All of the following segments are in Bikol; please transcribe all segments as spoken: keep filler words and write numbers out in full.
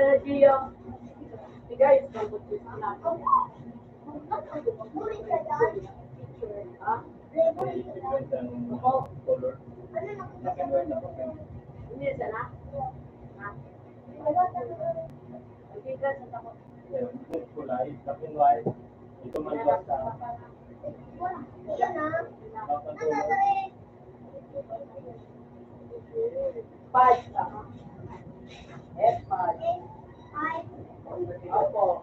Energy, ah. Hey, guys, ang picture, ha? Hindi, sana? Ha? Hindi, sana? Kulay, black and white. Ito man ba sa Papa Tulog? Five, tama. F five. Opo.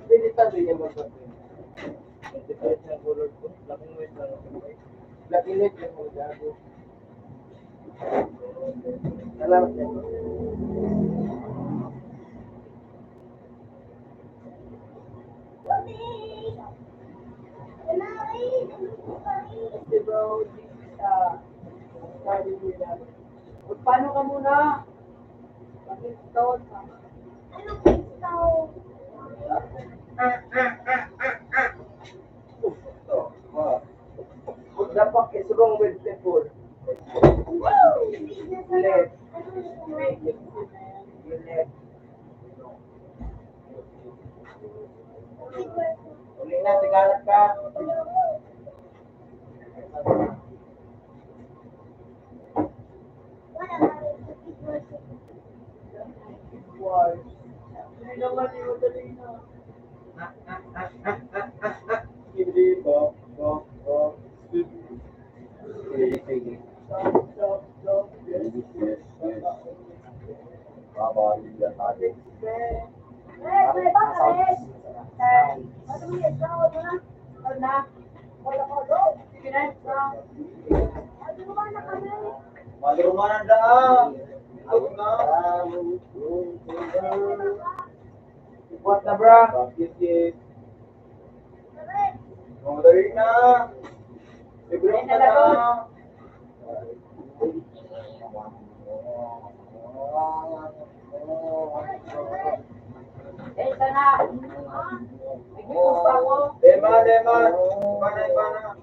Pwede tabi niya mo sa Different ng color ko. Black and white lang ako. Black and white lang ako, gago. Salamat, sir. Kasi, bro, this is, ah, study nila. Magpaano ka muna? Mag-install ka. Anong install? What the fuck is wrong with people? Left. Left. Uli na, sigaret ka. Hindi po, po, po. Sige, sige. Yes, yes, yes. Babalik na tayo. Maluman ang daan. Ayun na. What na, bro? Bakit, eh? Oh, dali na. Libre ka na. Eh, sana. Nagbibilis pa ako. Dema, dema. Iba na, iba na.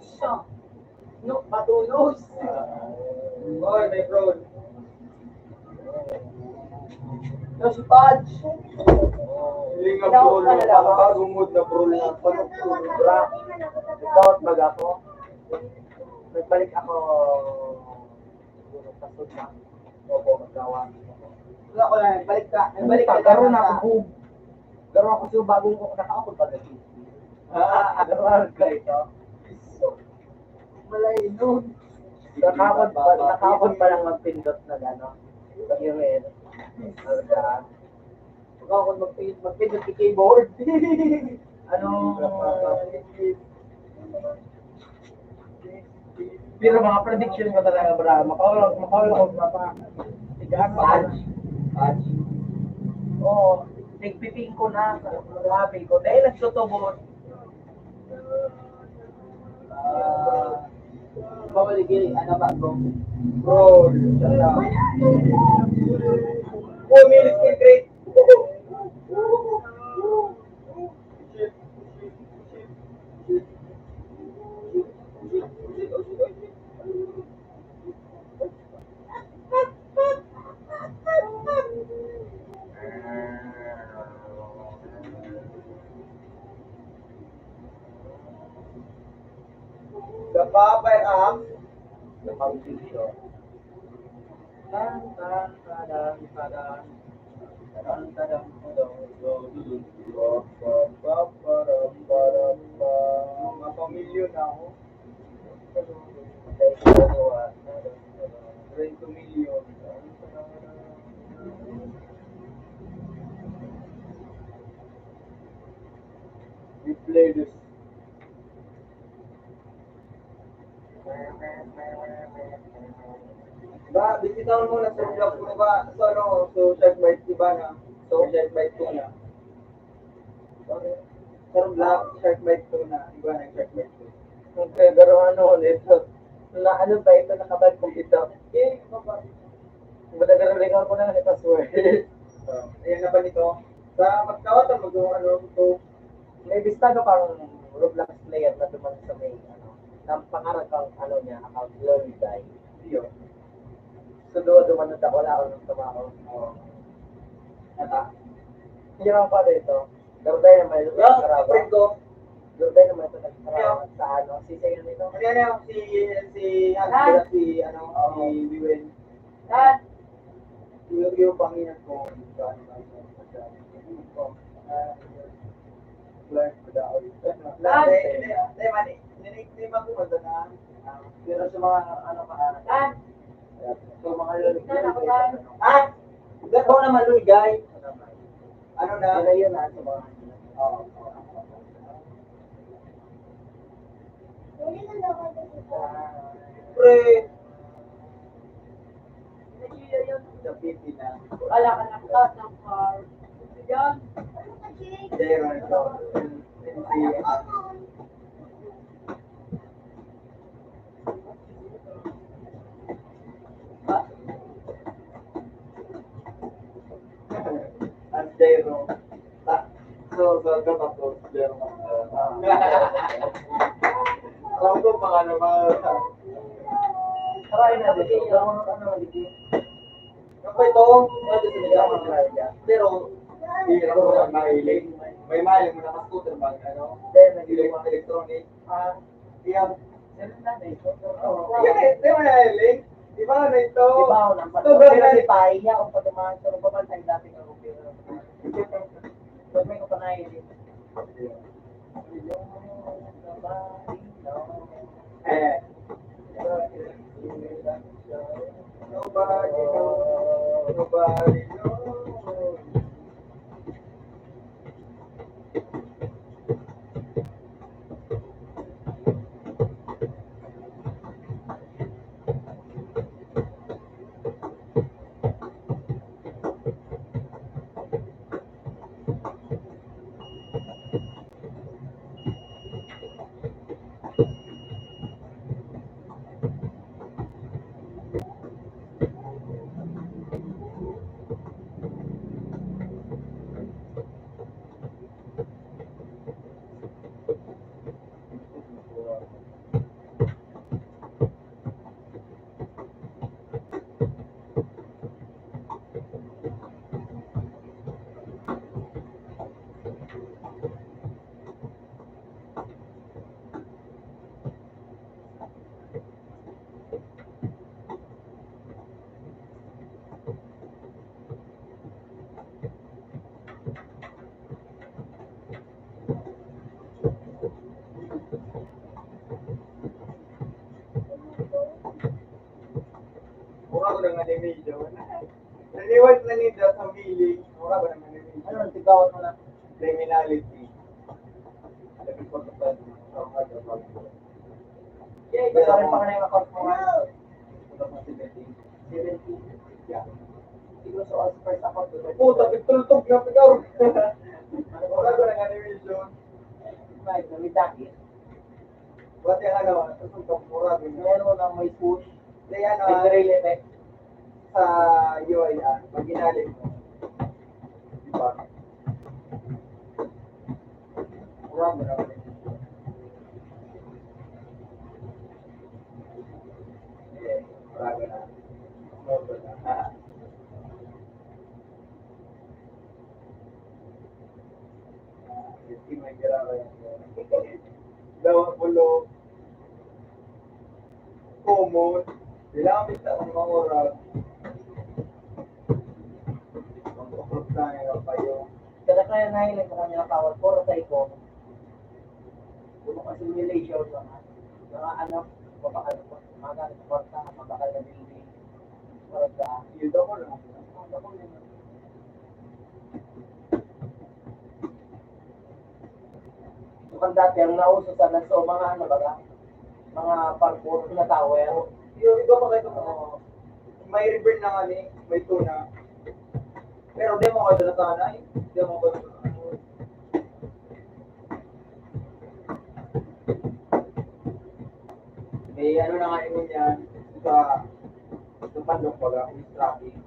Siya. No, matulos. Oy, may bro. No, si Pudge. Hindi nga, bro. Ikaw, ano lang, bagong mood na, bro, na panukura. Ikaw at baga ko. Nagbalik ako siguro sa Sud na. Opo, magkawan. Wala ko lang, balik ka. Balik ka, garo na ako. Garo ako sa bagong ko, nakaapod pa dati. Ah, garo ka ito. Malay nun. Nakaapod pa, nakaapod pa lang magpindot na gano'n. Sa U S. Ano siya? Baka ako magpindot, magpindot sa keyboard. Ano? Pero mga prediction ko talaga, bra. Makaulog, makaulog ako, mapa. Tigas. Badge. Badge. Oo. Nagpiping ko na. Grabe ko. Dahil nagtutubod. Ah, babalik eh, ano ba, bro? Bro, shut up. Four minutes to great. Napapay ang napapay. Tan, tan, tadan, tadan. Tan, tadan, tadan, tadan. Ba, ba, ba, ba, ba, ba. Mapamilyon na ako. Treinta milyon. We play this. Saan mo na sa vlog ko ba? So, ano, so, shark bite, iba na. So, shark bite ko na. Pero black, shark bite ko na. Iba na yung shark bite ko. Okay, pero ano, ito. Na, ano ba ito? Nakabad ko ito. Eh, iba ba? Iba na, pero ikaw ko na, ano, password. So, ayan na ba nito? Sa magkawatan, mag-, ano, ito. May bistado kang Roblox player na duman sa may, ano, na pangarap kang, ano niya, account, Lord Guy. Iyo. So, duwa duman na wala ako ng trabaho. Oo. Nata. Hindi lang pa ito. Lord Guy naman ito. Yeah, friend ko. Lord Guy naman ito nagtrabaho sa, ano, si, si, ano ito? Ano, ano, si, si, ano, si, ano, si Biwen. Dad! Yung, yung Panginoon ko, yung Panginoon ko, yung Panginoon ko, ah, Lord, madaol. Dad! Hindi, hindi, hindi, mali. Hindi, hindi, hindi, magkumanta na. Ah, pero sa mga, ano, ka, Dad! Sa mga Lord, Dad, ako, Dad. Ah! Dad, ako naman, Lord, guy. Ano na? Ano yun, ah, sa mga, oo, oo. Pre! Sa Pilipinas. Wala ka ng class ng car. Yan. Zero ito. Ang zero. Ta-, so, so, so, so, zero. Ah. Alam ko, mga ano, mga, try na dito. Ano, ano, ano, ano, ano, ito, pero, hindi ako mahilig. May mahilig mo na ka-scooter ba, ano? Hindi, nag-, electronic. Ah, yan. Yan eh, di ba na hiling? Di ba na ito? Di ba, ang Ito, pero brother. Si Pai niya, kung patumahan, pero pa man, tayo dati ng gobyerno. Ba't may kapanayan din? Eh. Nobody knows. Nobody knows. Mura ko ng animation. Naniwag na ninda sa feeling. Mura ko ng animation. Ano, sigawan mo na? Criminality. Alam mo, pagkatapos, Yay, ito rin pa rin ako. Seventeen. Seventeen. Yeah. Siguro sa Oscar sa ako. Puta, pagtultog na, pigaw. Wala ko ng animation. Right, may jacket. Buti ano, ito sa mura, ganyan. Meron na may push. Hindi, ano, may drill effect. Sa U I R, pag inalim mo. Di ba? Wala mo na. Eh, wala ka na. Wala ka na. Hindi may kailangan. Daw, bulo. Common. Kailangan kita ang mga oras. Ang kapag tayo pa yung Kada kaya na yun, kung ano yung power, puro sa iko. Kung ano simulation, mga, mga ano, mabakal, mga gamit sa kwarta, mabakal na building. Kwarta. Yun daw ko lang. Ano ko yun? Kung dati, ang nauso sana, so, mga ano ba, mga parkour na tower. Yun, iba pa kayo, mga Oo. May reborn na nga ni, may tuna. Pero di mo ka na sana eh. Di mo ka na. May ano na nga yun yan. Sa, sa pandok pala, yung tracking.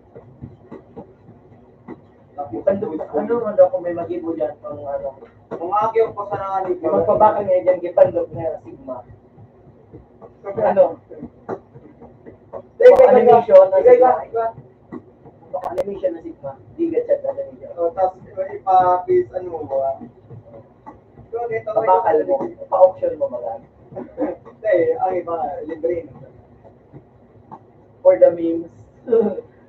Tapos, Pandok, ano man daw kung may mag-ibo dyan, pang ano? Kung aki yung pasaraan ni Yung magpabakal nga dyan, gipandok na sigma. Ano? Teka, teka, Animation na teka, sigma. teka. Baka animation na sigma. Di ka chat animation. Oh, tapos may ipa-face, ano mo ba? Ito, ito, Pabakal ito, mo, ito. pa-option mo ba? Hindi, ang iba, libre. For the memes.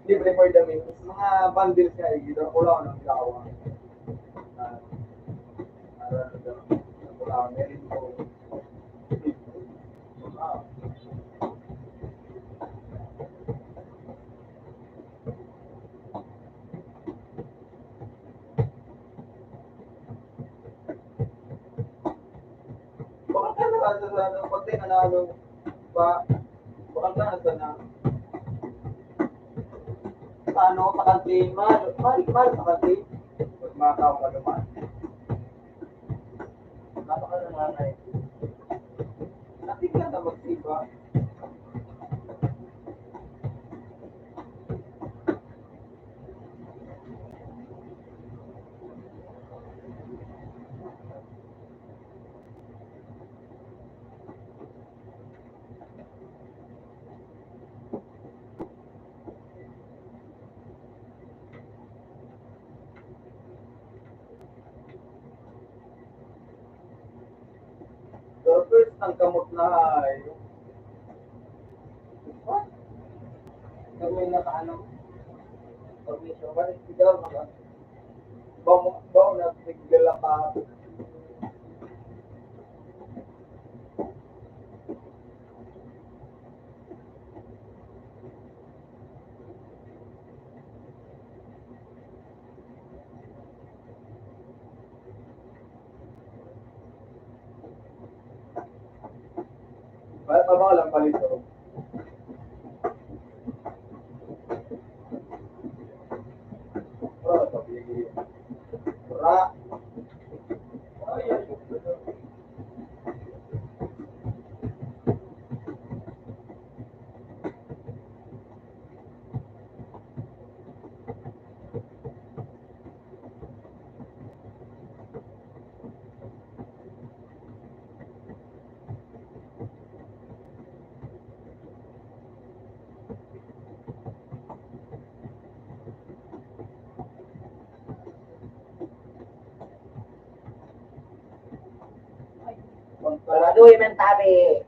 Libre for the memes. Mga bundles nga, eh, gidala ko lang ng gawa. Ah, para sa wala, meron ko. Ah. Baka ka na sa ano, pag tayo nanalo, ba, baka ka na sa na, sa ano, sa kantin, mahal, mahal, mahal sa kantin. Pag mga tao ka naman. Napaka nanganay. Natin ka na magsiba. Pero first, ang kamot na ay, what? Kami nakaano? Information. What is the government? Bang, bang na tiglalakad. Ba-, tama ka lang pala ito. Ra. Pagkaladoy man tabi.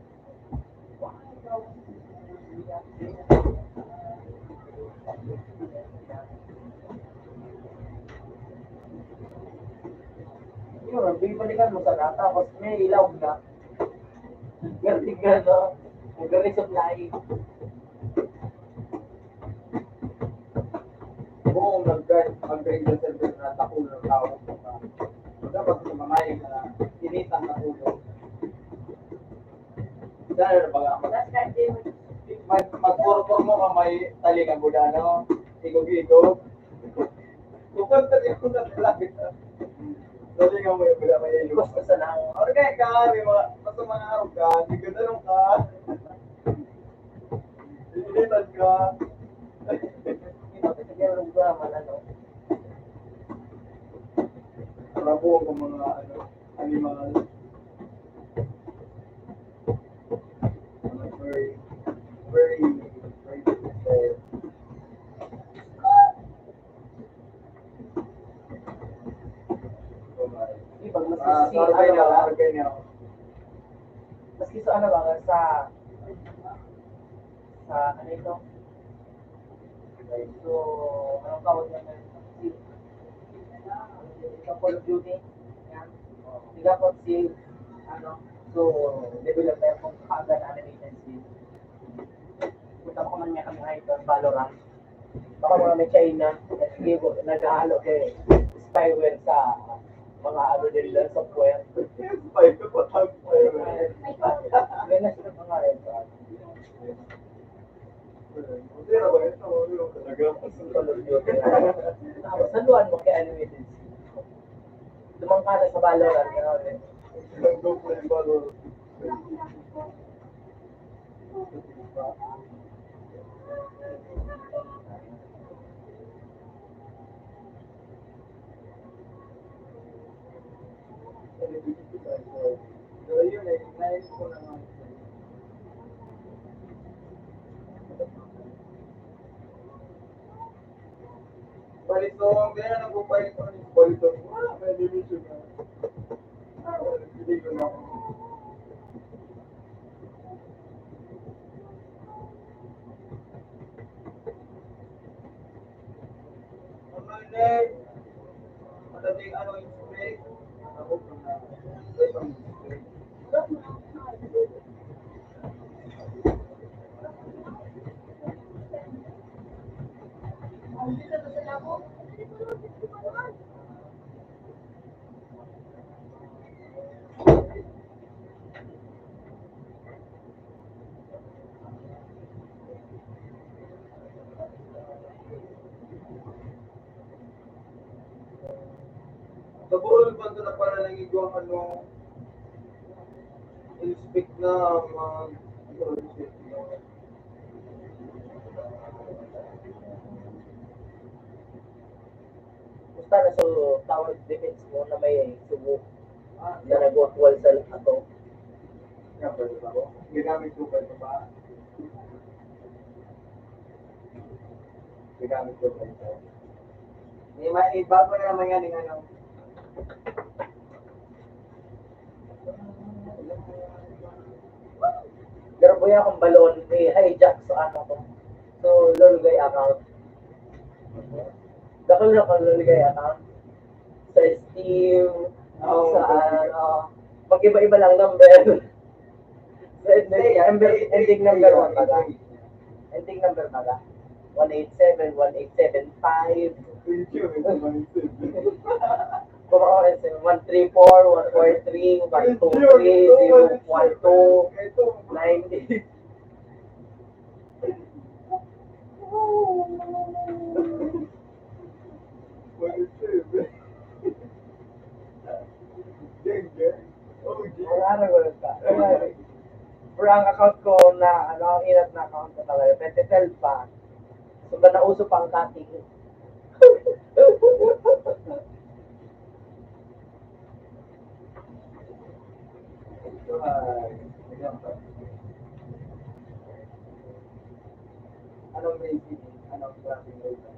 Yun, bibalikan mo sana, tapos may ilaw na. Galing ka, no? Galing supply. Buong nag-, mag-grind sa center na takul ng tao. Dapat sa mga na initan na ulo. Dahil baga, mag-, mag-, magporpormo ka may talinga mo na, no? Igog-igog. Kung kanta niya ko na talaga. Talinga mo yung wala may ilog. Basta sa lang. Ano kaya ka, di ba? Basta mga araw ka, di ka tanong ka. Initan ka. Ito, ito, ito, ito, ano? Para po ang mga, ano, animal. Very, very, very, uh, Di ba, mas ah, easy, sorry ano niya, ba? Sorry niya. Maski sa ano ba, sa, sa ano ito? So, anong tawag niya ngayon? Si, sa Call of Duty? Yan. Di ba po si, ano, so, developer kung kaagad animation si. Punta ko man niya kami ngayon, Valorant. Baka mga may China, nag-, naghahalo kay spyware sa mga ano nila, software. Spyware pa, spyware. May na sila mga ito. Sa luan mo kay ano yun? Lumang ka na sa Valorant, ano, eh. Balitong, kaya nagpapalito ng balitong. Wala, may division na. Ah, wala, hindi ko na. Ang mga nerd, madaling ano yung spray, ako po na. Sa Bohol, banda na pala nang igwang ano, inspect na mga Basta na sa tower defense mo na may subo na nag-wall sa ato. Ginamit ko pa ito ba? Ginamit ko pa ito. May, may bago na naman yan, yung ano. Pero kuya, kung balon, eh, hijack sa ano ko. So, Lolgay account. Dakul na kang Lolgay account. Sa Steam, Oo, sa okay. Ano, mag-iba-iba lang number. Sa Hindi, number, hindi, ending hindi, number hindi, one baga. Hindi. Ending number baga. One eight seven, one eight seven five. Thank you, one eight seven. Kung ako, one three four, one four three, one two three, zero one two, nine eight. One eight seven. Gang, gang. O G. Ang araw, wala pa. Pero ang account ko na, ano, ang inat na account ko talaga, twenty twelve pa. So, ba nauso pa ang cutting? Ito ay, anong reason? Anong klaseng reason?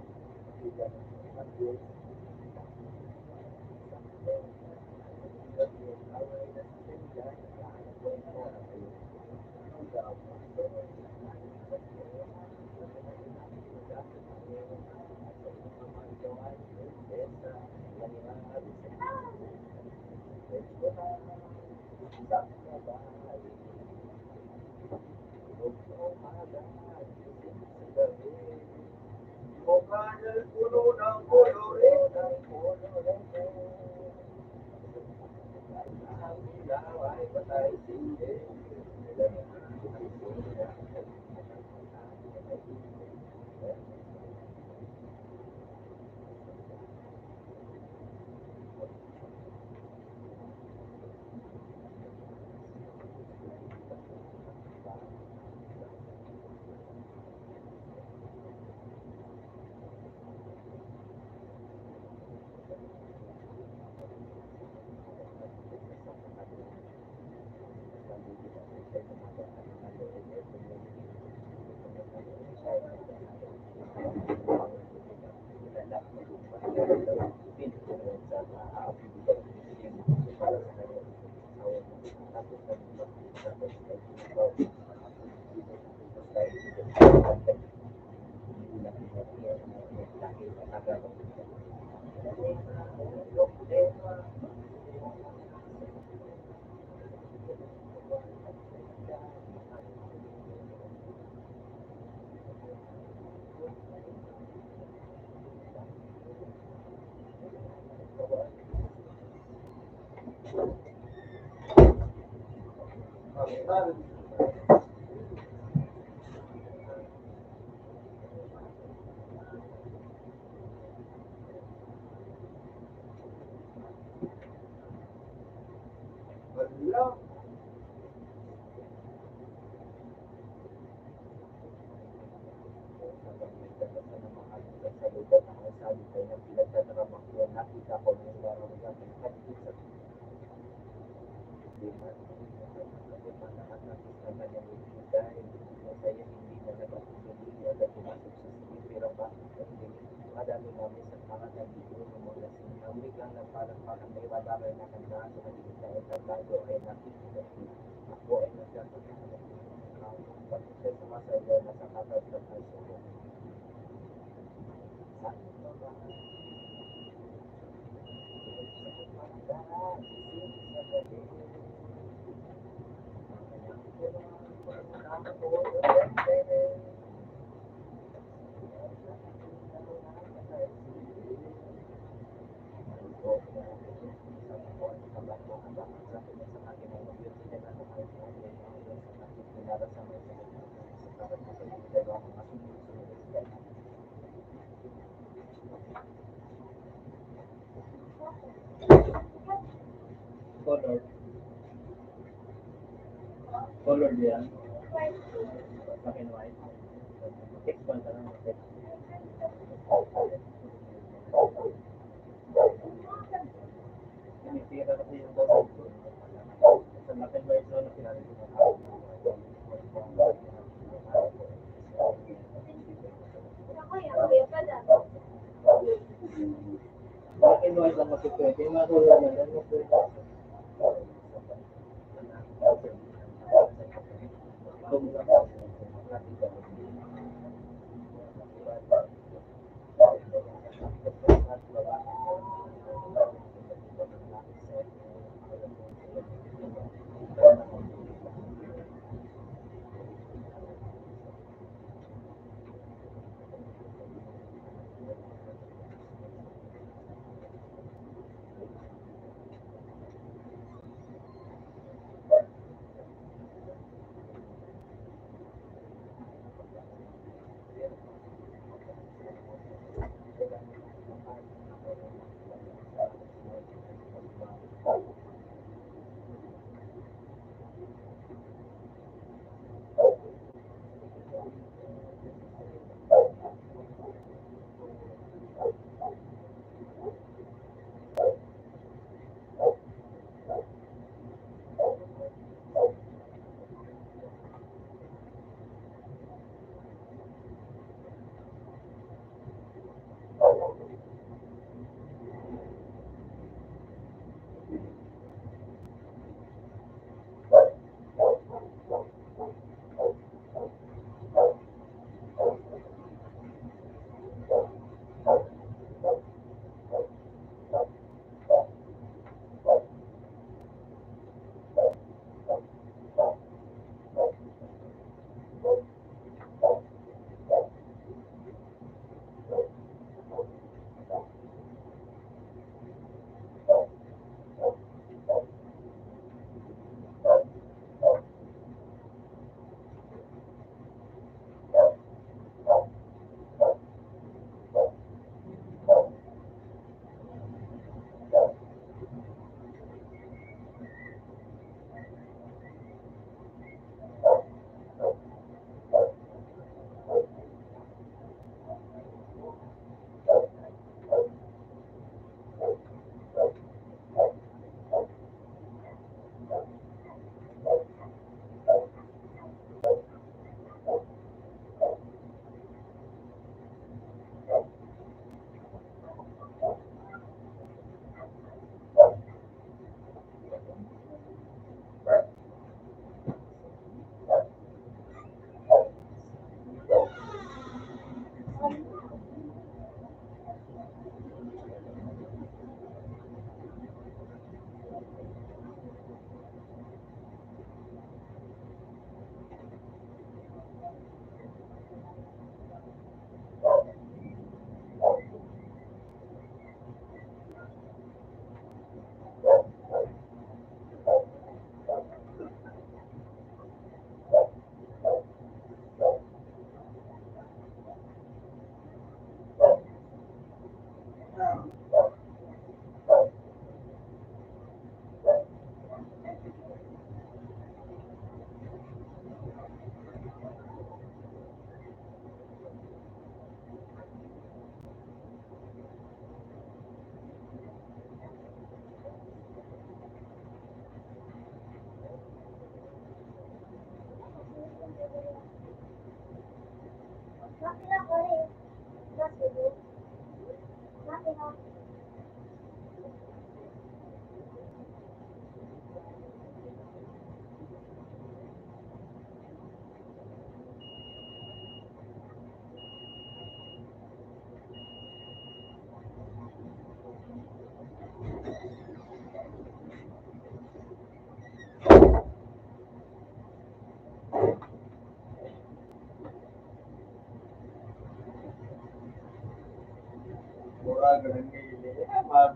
Ang kanyang ibinigay, na saiya hindi na nagkakapigil agad pumasok sa silid, pero bakit ang dilim? Madalo namin sa pangalan ni Bruno Molassin, ang wikang nagpalakpakan na ibabahay na kanta sa maliit na entablado ay nakikita ko. Ako ay nagkakakalat ng tao. Pati siya sumasayaw na sa katatlo ng suko. Color. Color diyan. Black and white. Text pa lang. Tinitira kasi yung color. Sa black and white lang na pinag-, Black and white lang kasi pwede. Yung mga color na yan, mas pwede.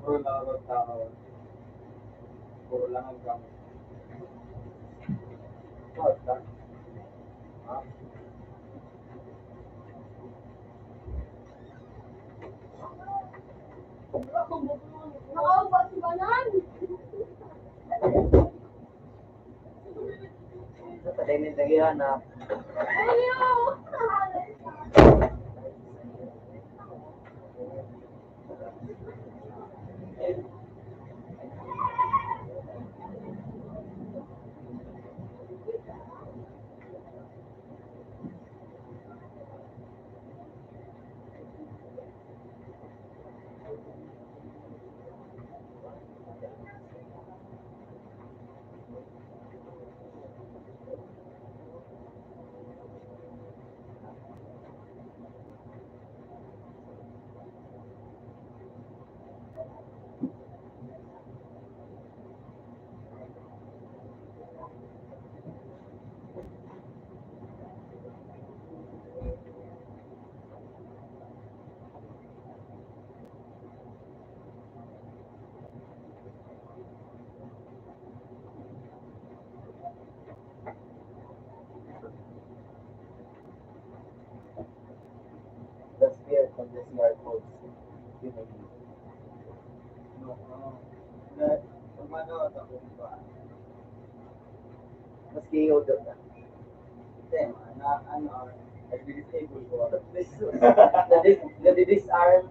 Puro lang ang tao. Puro lang ang gamit. Basta. Ha? Nakaupat si Banan. Sa talimit lagi, ha, na. That's weird pag the C R codes. Yun ang No, no. Na, pag manood ako, di ba? Maski yung doon na. Hindi, na, ano, ah, nagdi-disable ko. Nadi-, nadi-disarm.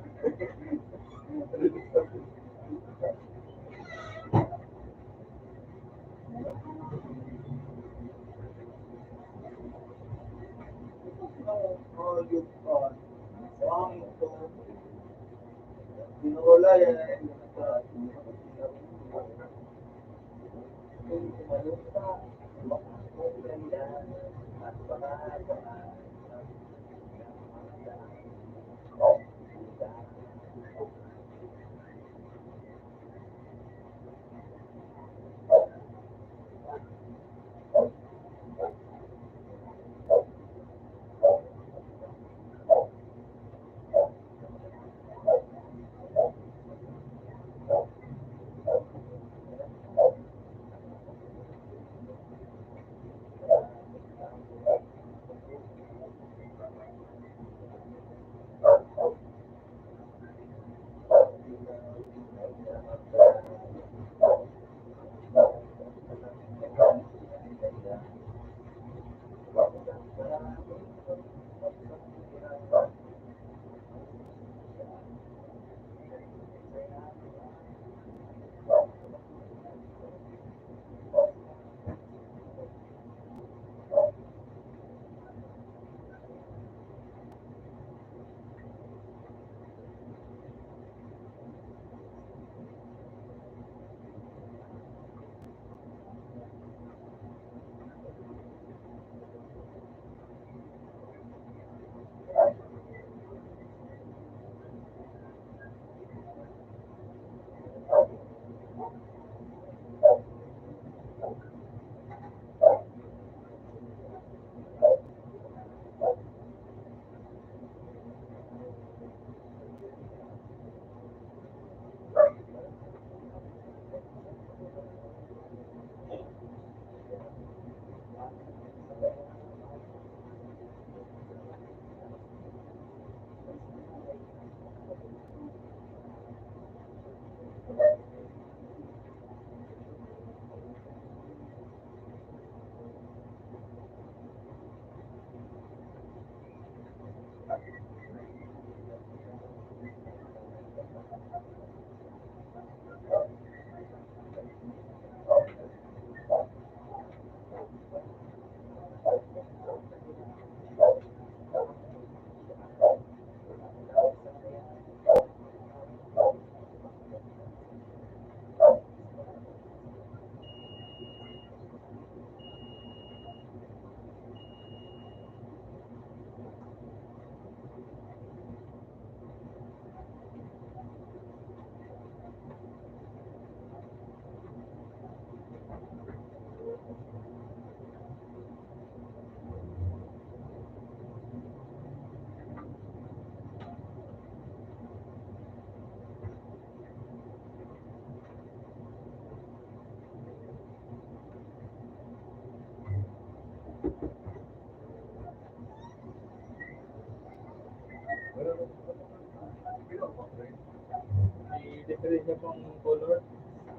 Pwede siya pang color.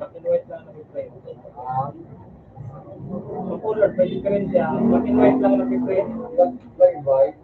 Black and white lang napiprint. Ah. Ang color, may diferensya. Black and white lang napiprint. Black, black and white.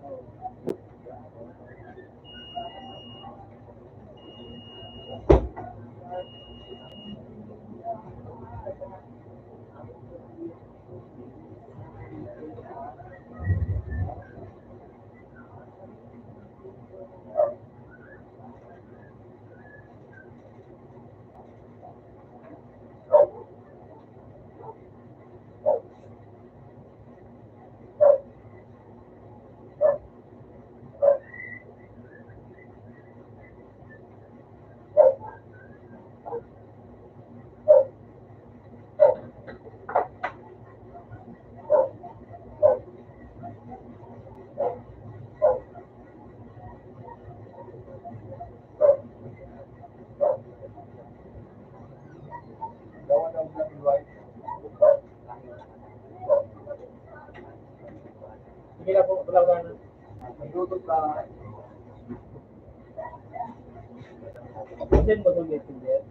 Sige na po, wala, wala na. Magluto ka. Saan mo itong messenger?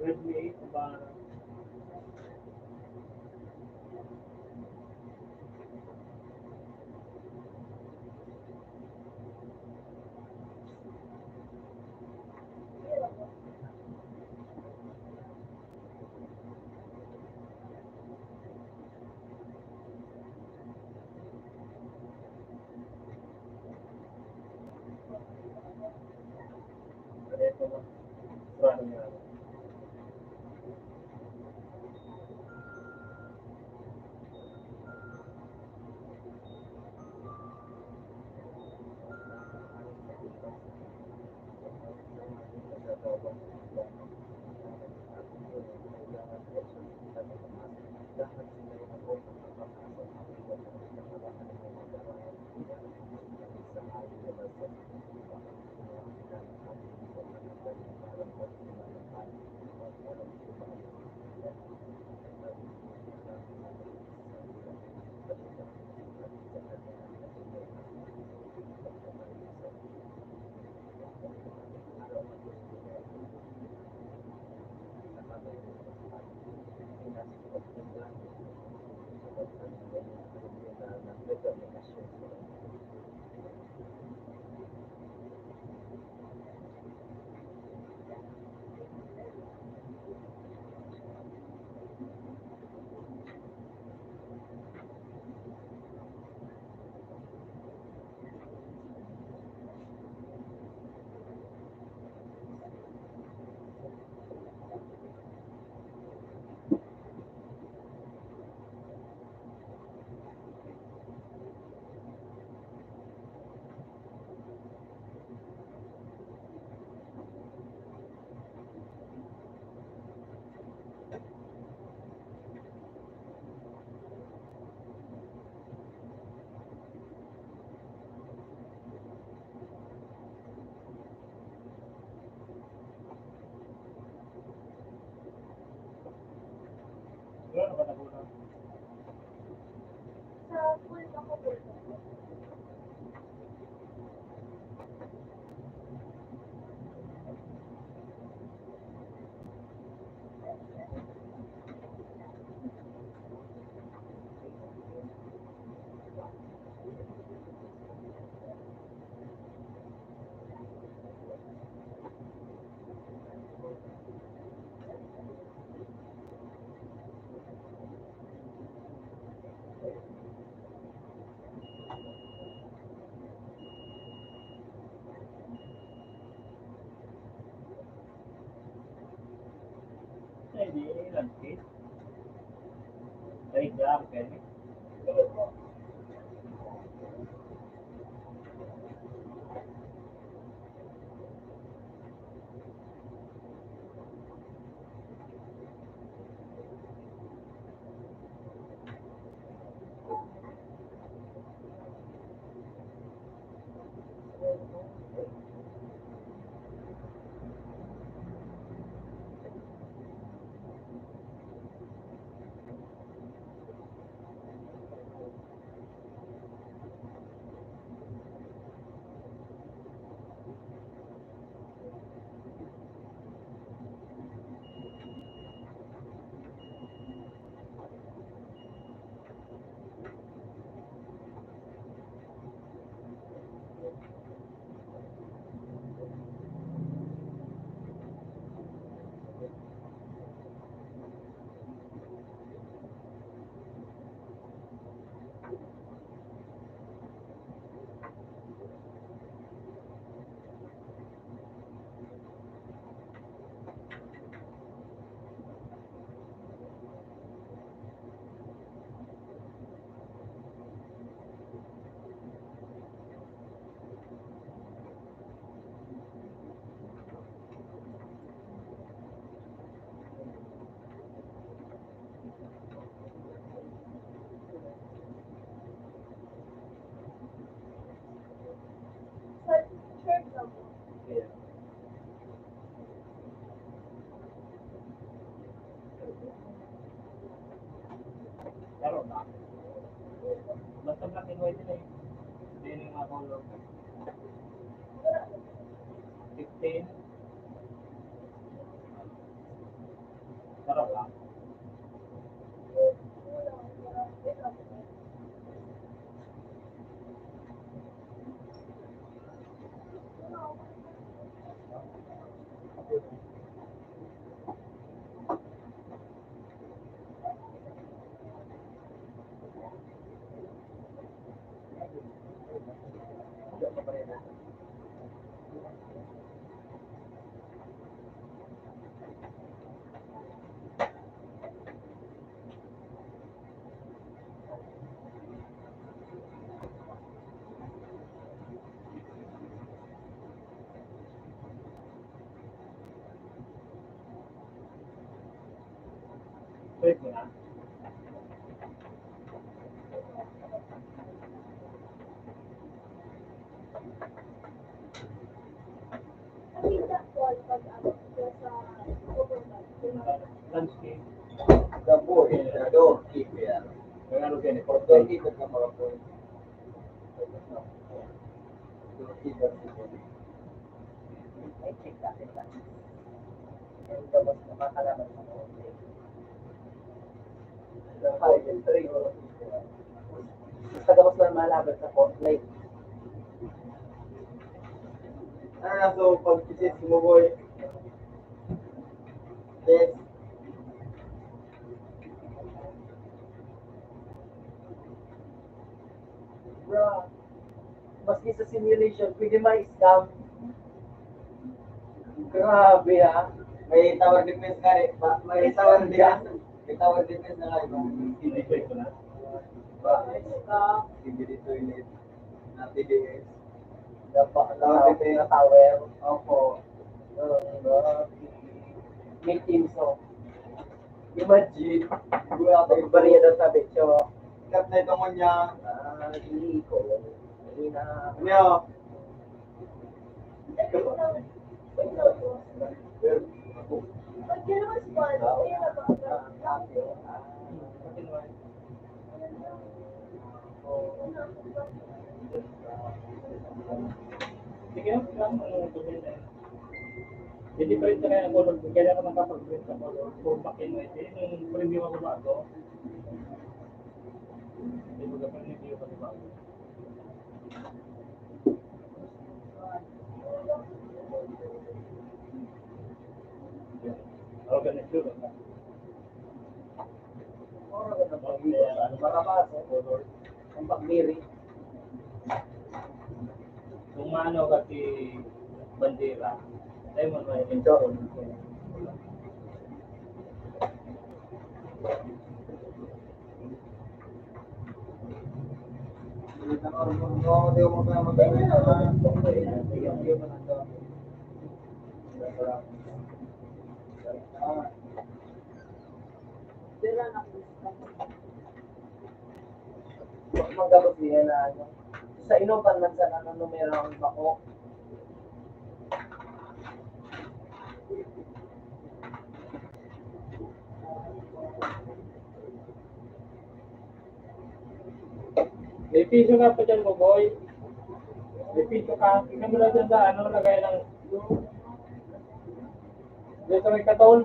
Redmi eight ba? Sa full ba ko full? Ay, di, ilang feet? Ay, grabe, permi. Basta black and white na eh. Hindi na yung mga color. Fifteen. Sarap lang. Pwede na. Landscape. Gabo, eh, doorkeeper. May ano din, eh, doorkeeper ka, mga boy. Doorkeeper. Ay, check natin lang. Ang gabos na makalaban sa mga boy. Basta gabos na malaban sa Fortnite. Ah, so, pag-visit mo, boy. Yes. Bro, maski sa simulation, pwede ma-scam. Grabe, ah. May tower defense ka rin. Ba, may tower defense. May tower defense na kayo. Hindi ko ito na. Ba, scam. Hindi dito yun eh. Na T D S. Dapat na tower. Opo. May team song. Imagine. Grabe. Barya daw sa bitso. Kat na itong kanya. Ah, hindi ko. Hindi na. Ano? Sige, ano lang, ano, sabihin na yun. Hindi pa rin talaga ang color. Kaya ako nakapag-print sa color. Kung pakin mo ito, yung preview ako bago. Hindi mo dapat review ka bago. Organization. Marabas, eh. Ang pagdiri. Kung maano ka si bandera, tayo mo may intro. Magabot niya na ano. Sa inupan man sa ano, numero ang bako. May piso ka pa dyan, Boboy. May piso ka. Tingnan mo lang dyan sa ano, lagay ng... Dito may katol.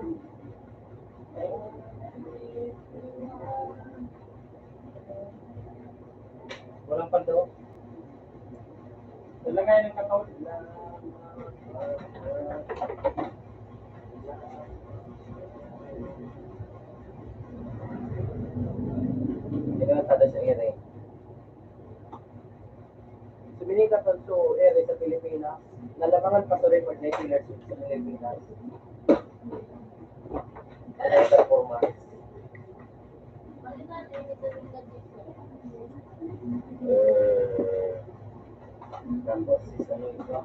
Walang pando. Lalagay ng katol. Ito ang tada sa ere. Suminikat ang show ere sa Pilipinas, nalabangan pa sa record ni Taylor Swift sa Pilipinas. Ano yung performance? Eh, tapos, isa na ito.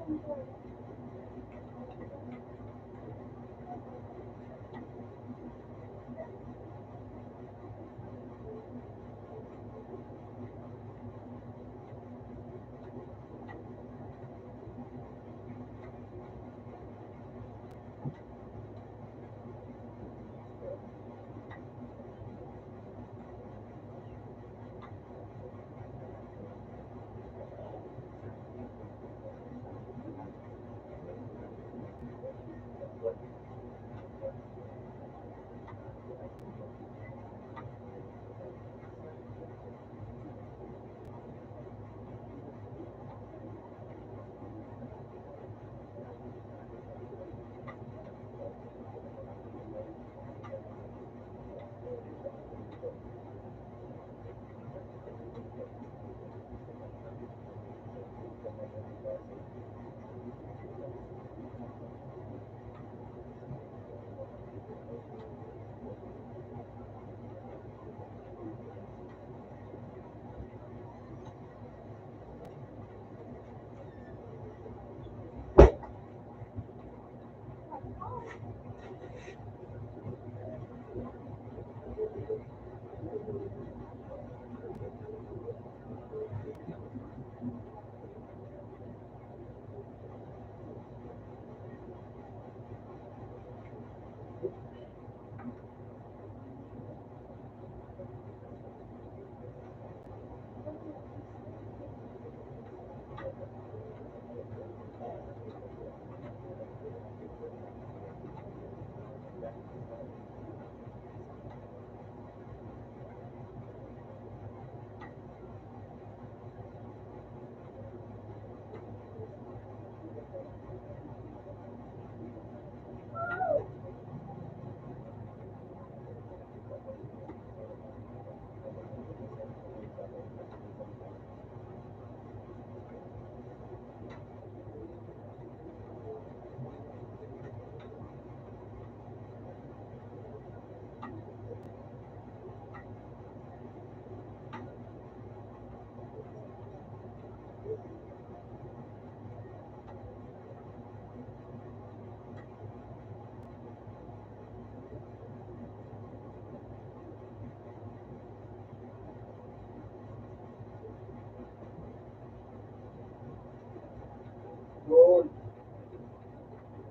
Yun.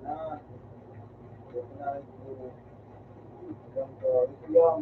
Na. Yun na, siguro. Hanggang sa, ito lang.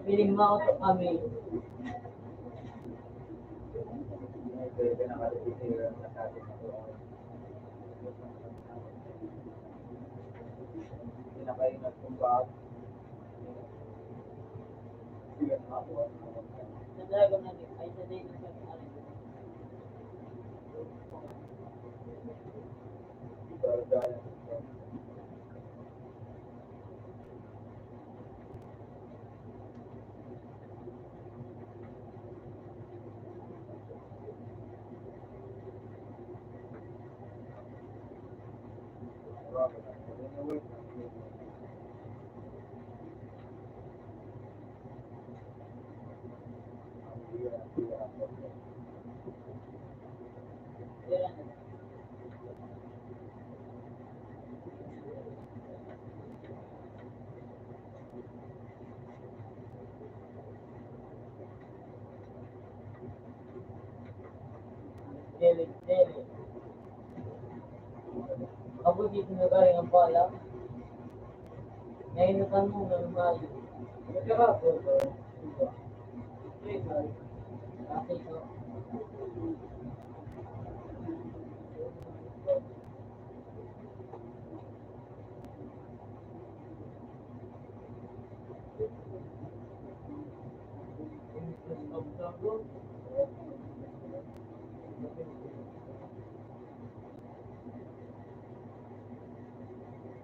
Piling mo ako sa kami. Pinakaingat kong bag. Sa Dragon na din, ay sa Dragon na din. Dili, dili. Mabuti kung nagaling ang bala. Nainutan mo ng mayo.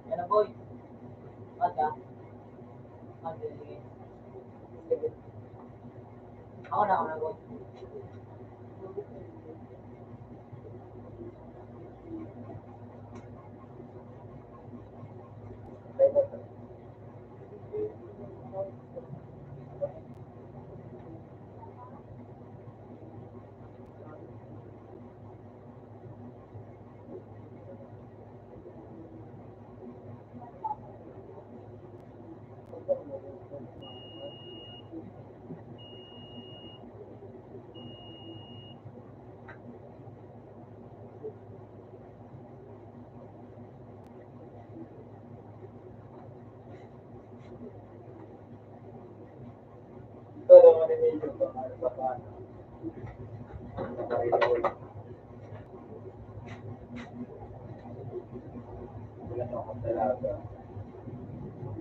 Yan na, boy. Mata. Mata, sige. Sige. Ako na, ako na, boy. Wala na akong dalaga.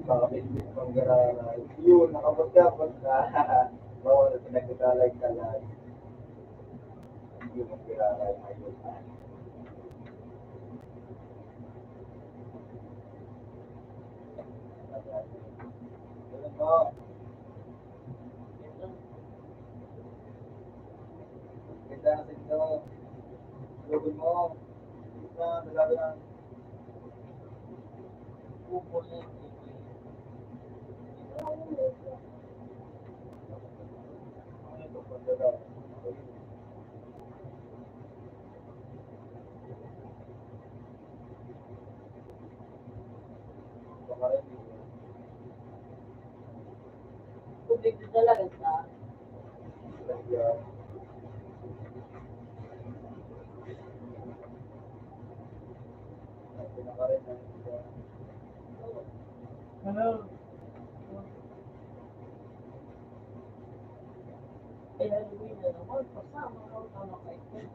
Baka may pang gararay. Yun, nakabot-kabot na. Bawal na pinagkakalag-kalag. Yun ang gararay ngayon. Ganun po. Ganda ng sendo. Lugod mo. Isa, dalawa lang. Upo na yung Publiko talaga sa Hello. Kaya uwi na naman, pasama ko, tama kayo.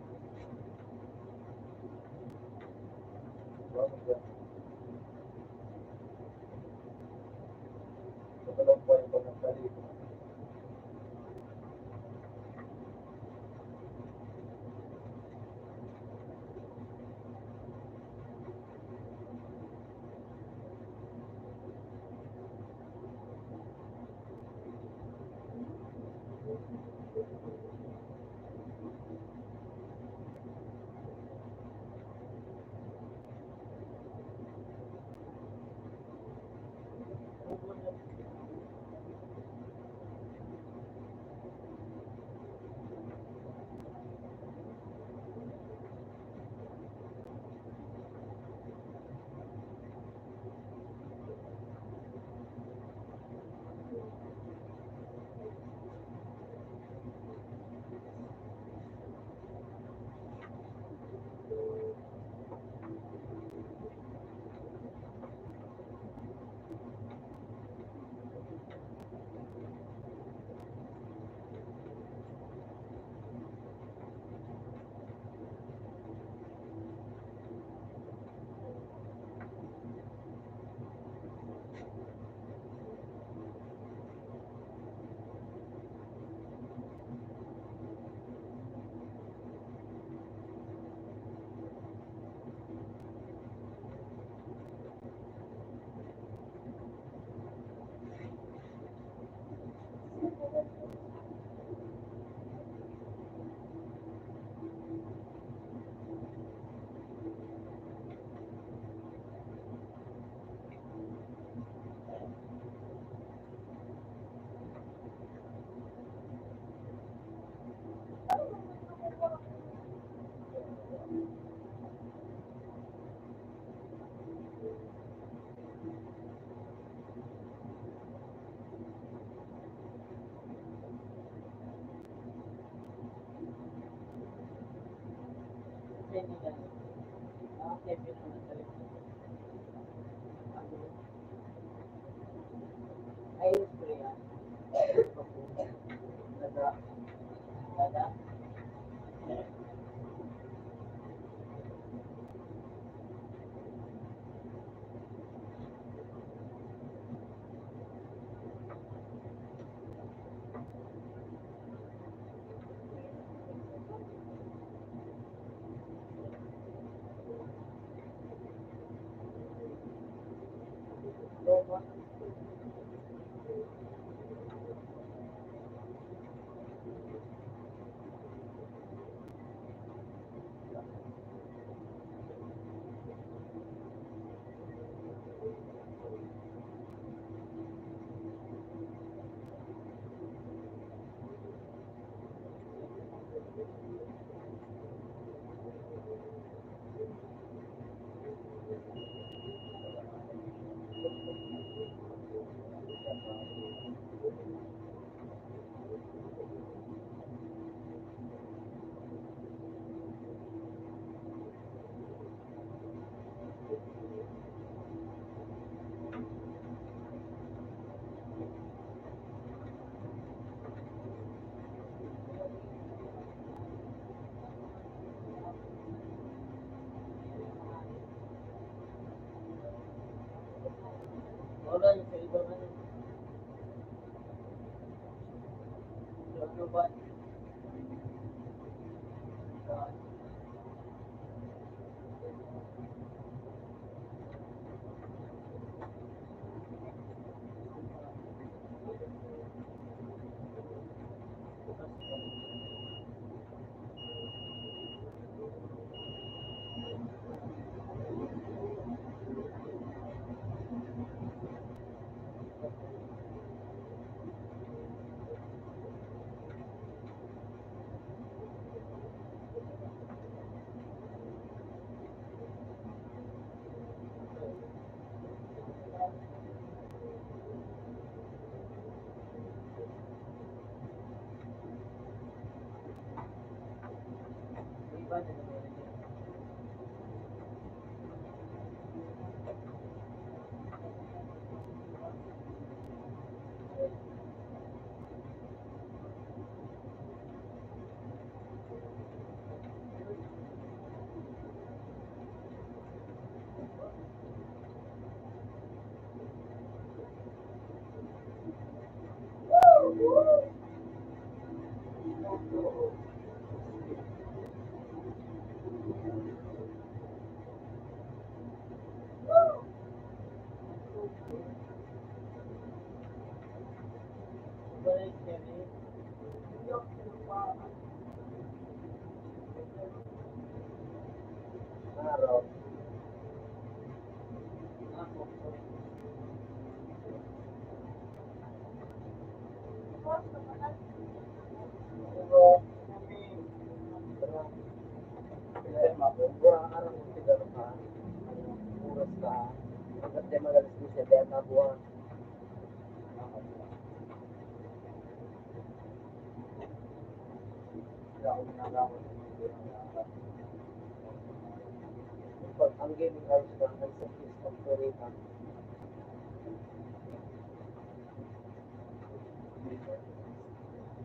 Ang gaming hours na, ang satisfactory na.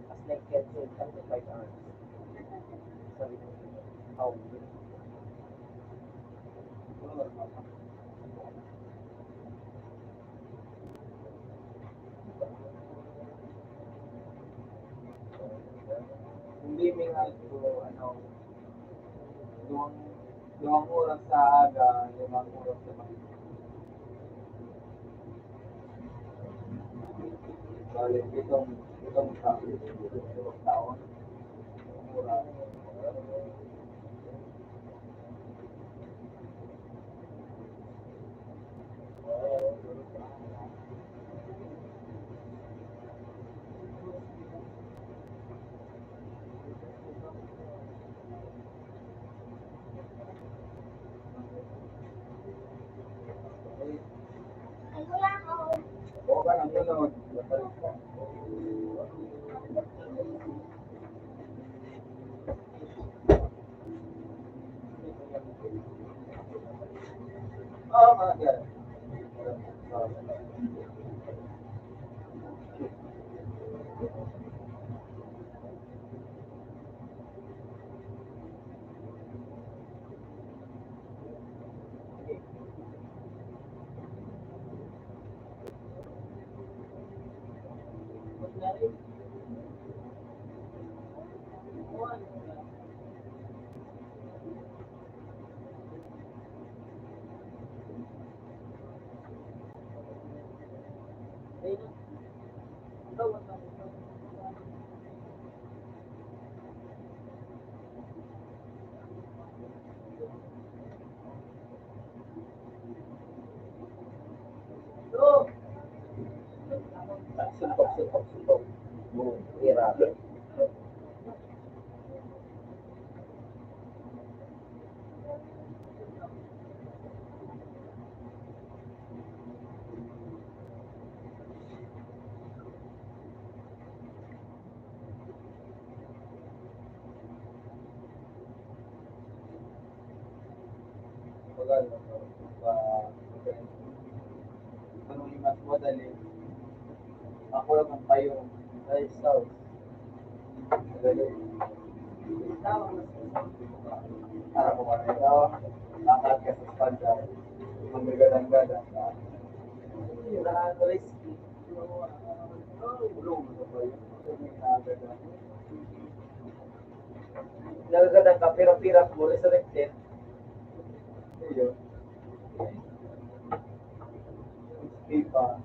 As like, can say, twenty-five hours. Sabi ko, "How?" Hindi, may nga ito, ano, duwang, duwang oras sa aga, limang oras sa gabi. Bale, pitong, pitong taon, pitong taon, oras. Suntok, suntok, suntok. Boom. Grabe. Bagal, no? Pa, ano yung mas madali? Ako lang ang payo. Ay, south. Madali. Para ko kanina, bakit ka sa Espanya? Ang gagandang-ganda. Yung nakaka-risky. Yung, ah, yung, ano ba yun? Yung nakaganda. Nagadan ka, pira-pira mo, resurrected. Ayun. Di ba?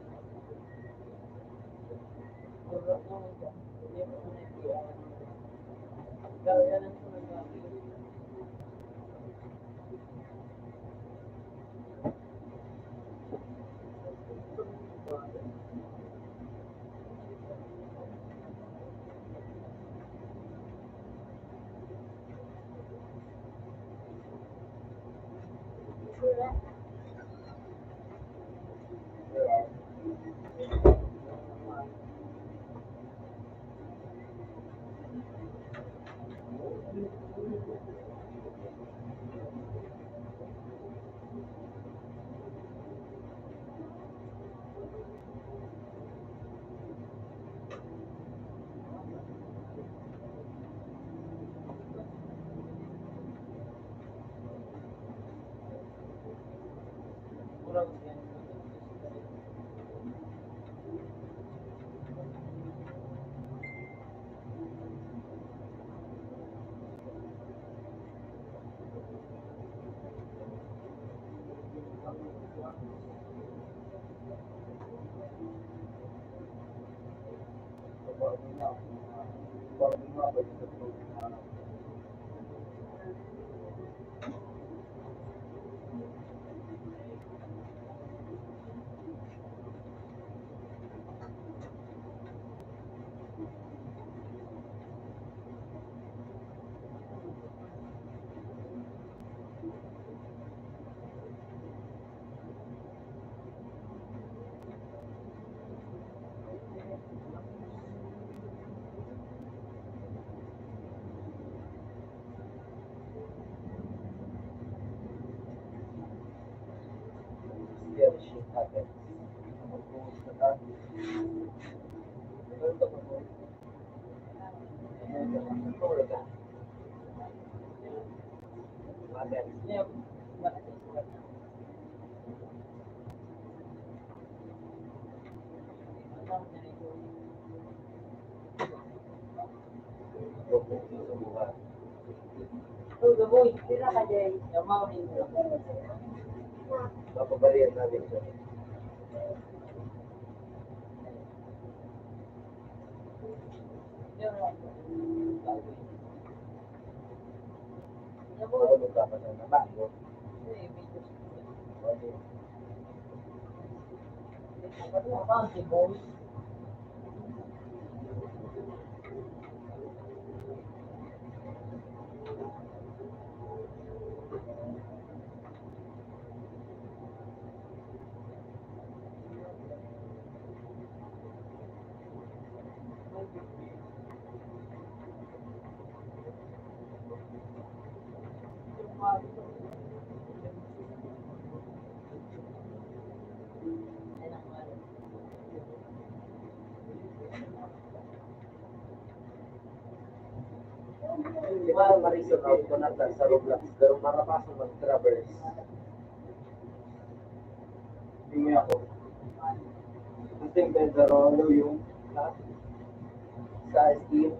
Papabalian natin siya. Ano ka pa na naman? Di ba, Marisol, out ko na sa, sa Roblox, pero marapas mo mag-traverse. Hindi ako. Ang tingin pero ano yung sa Steam.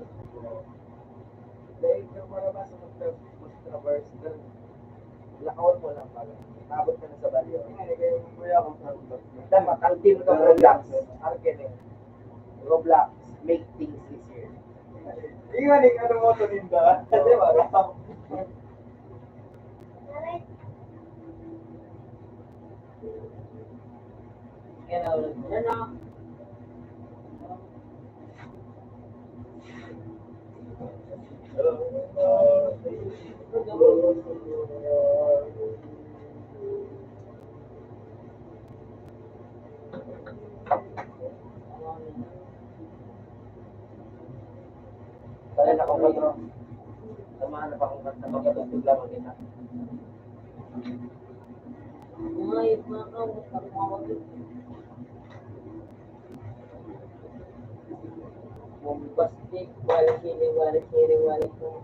Dahil yung marapas mo mag-traverse, lakawan mo lang pala. Maabot ka na sa balyo. Tama, ang team ng Roblox. Arkin eh. Roblox, make things easier. Iwan yung ano mo, Tuninda. Di ba? Yan, oh. Yan, oh. Kaya na kung patro. Samahan na pa kung patro. Magkatugtog lamang kita. Ay, mga kawat, mga kawat. Bombastic, wala sini, wala sini, wala sini.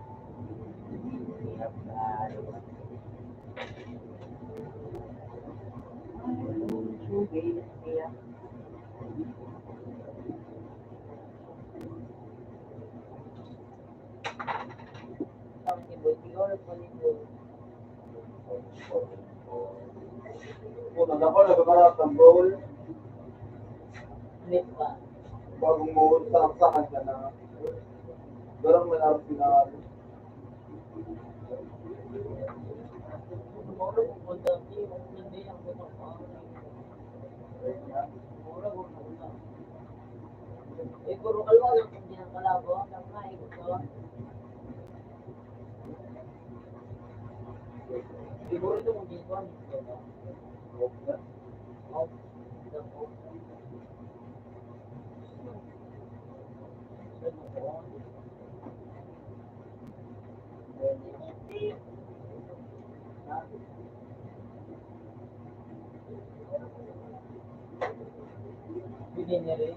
Kung nagkakaroon na ba ng goal? Hindi pa. Bagong goal, saksakan ka na. Garang man Arsenal. Eh, puro kalwa lang ang ginagalaw ko. Ang mga ikot ko. Siguro ito kung dito, ano, Bigyan niya rin.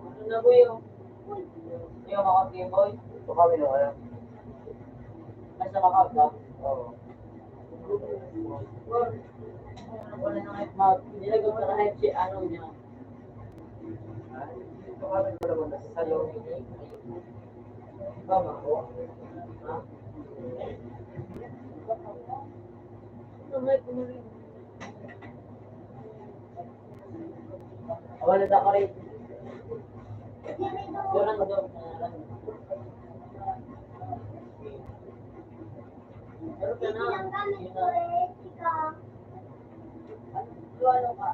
Ano na, boy, oh? Yung mga Game Boy? Ito kami na kaya. Nasa makag ba? Oo. Wala na nga mag-, nilagay ko na kahit si ano niya. Ito kami na naman nasa salon. Tama ko. Ha? Ano nga ito na rin? Wala na ako rin. Wala na daw. Pero ka na. Ano ka? Ano ka?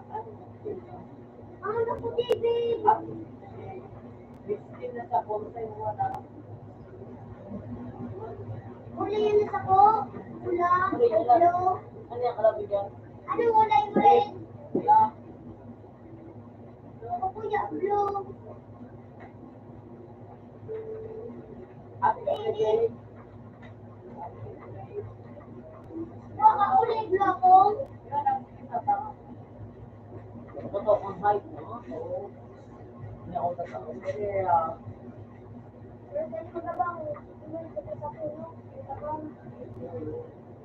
Ano ka, David? Miskin na sa konsay mo, ano? Kulay yan sa ko. Pula, blue. Ano yung kalabi dyan? Anong kulay mo rin? Pula. Ako, kuya, blue. Ate, ate, ate. Baka kulay blue ako. Totoo ang height, no? Oo. Hindi ako totoo. Kaya,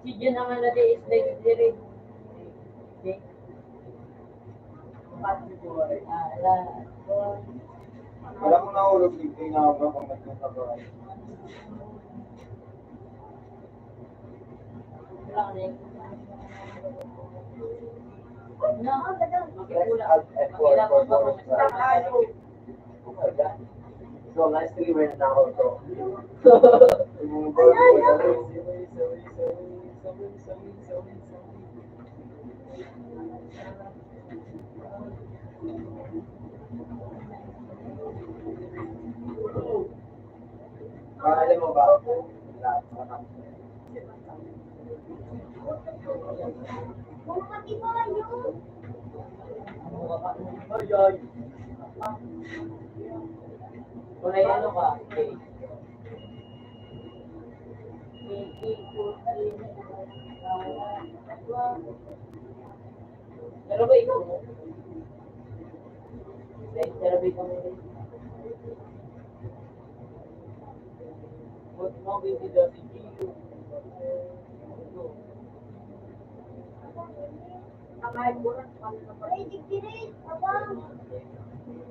si Jen naman na di is like, diri. Di. Ah, ala. Wala ko nahulog, hindi na ako kapag nagkakaroon. So, nice to be with now. Alam mo ba? Ay, ay. Kulay ano ka? Pero ba ikaw? Pero ba ikaw?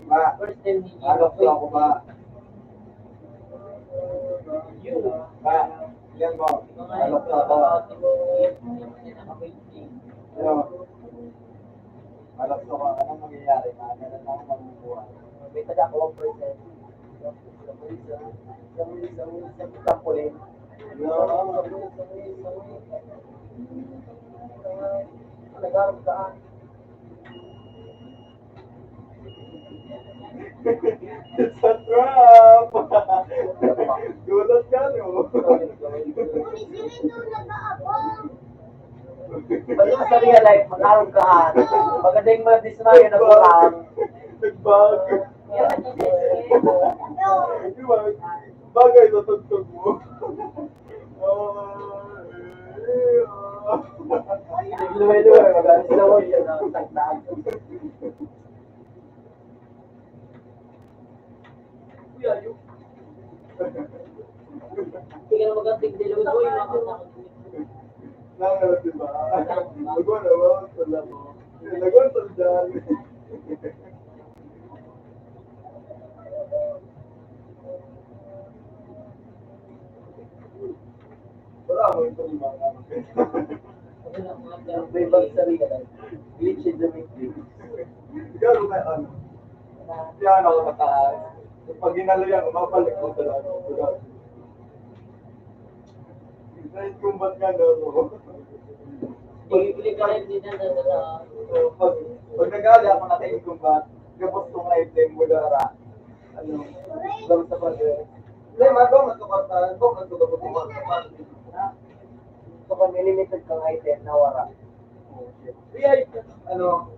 Ba, alok to ako ba? Ba, yan mo. Alok to ako. Ano? Alok to ako. Anong mangyayari? Mga ganun ako mabubuhay. May taga ako, one percent. Sa pulis, sa pulis, sa pulis, sa pulis. Nag-aarap ka, ah. It's a trap! Gulat ka, no? Ano sa real life? Mag-aarap ka, ah. Magaling mo, dismayo na buwan. Nagbag. Di ba? Bagay sa tugtog mo. Ah, eh, ah. Luhay-luhay, mag-alis na mo, yun ang tagtaan. Kuya, yung Hindi ka na mag-antig, di naman, boy, makakita ko. Nakakala, di ba? Nagwa na ba? Wala mo. Nagwa na dyan. May bag sa real life. Glitch in the matrix. Ikaw, may ano? Yan ako mataas. Pag hinalo yan, umabalik ko sa lahat. Sa incumbent nga, no? Bibili ka rin din na, na, na, na. So, pag, pag nag-aali ako na kay incumbent, gabos kong item mo dara. Ano? Gabos sa pag-, hindi, mago, magkakwartahan ko, magkakwartahan ko. So, kung limited kang item, nawara. Di ay, ano,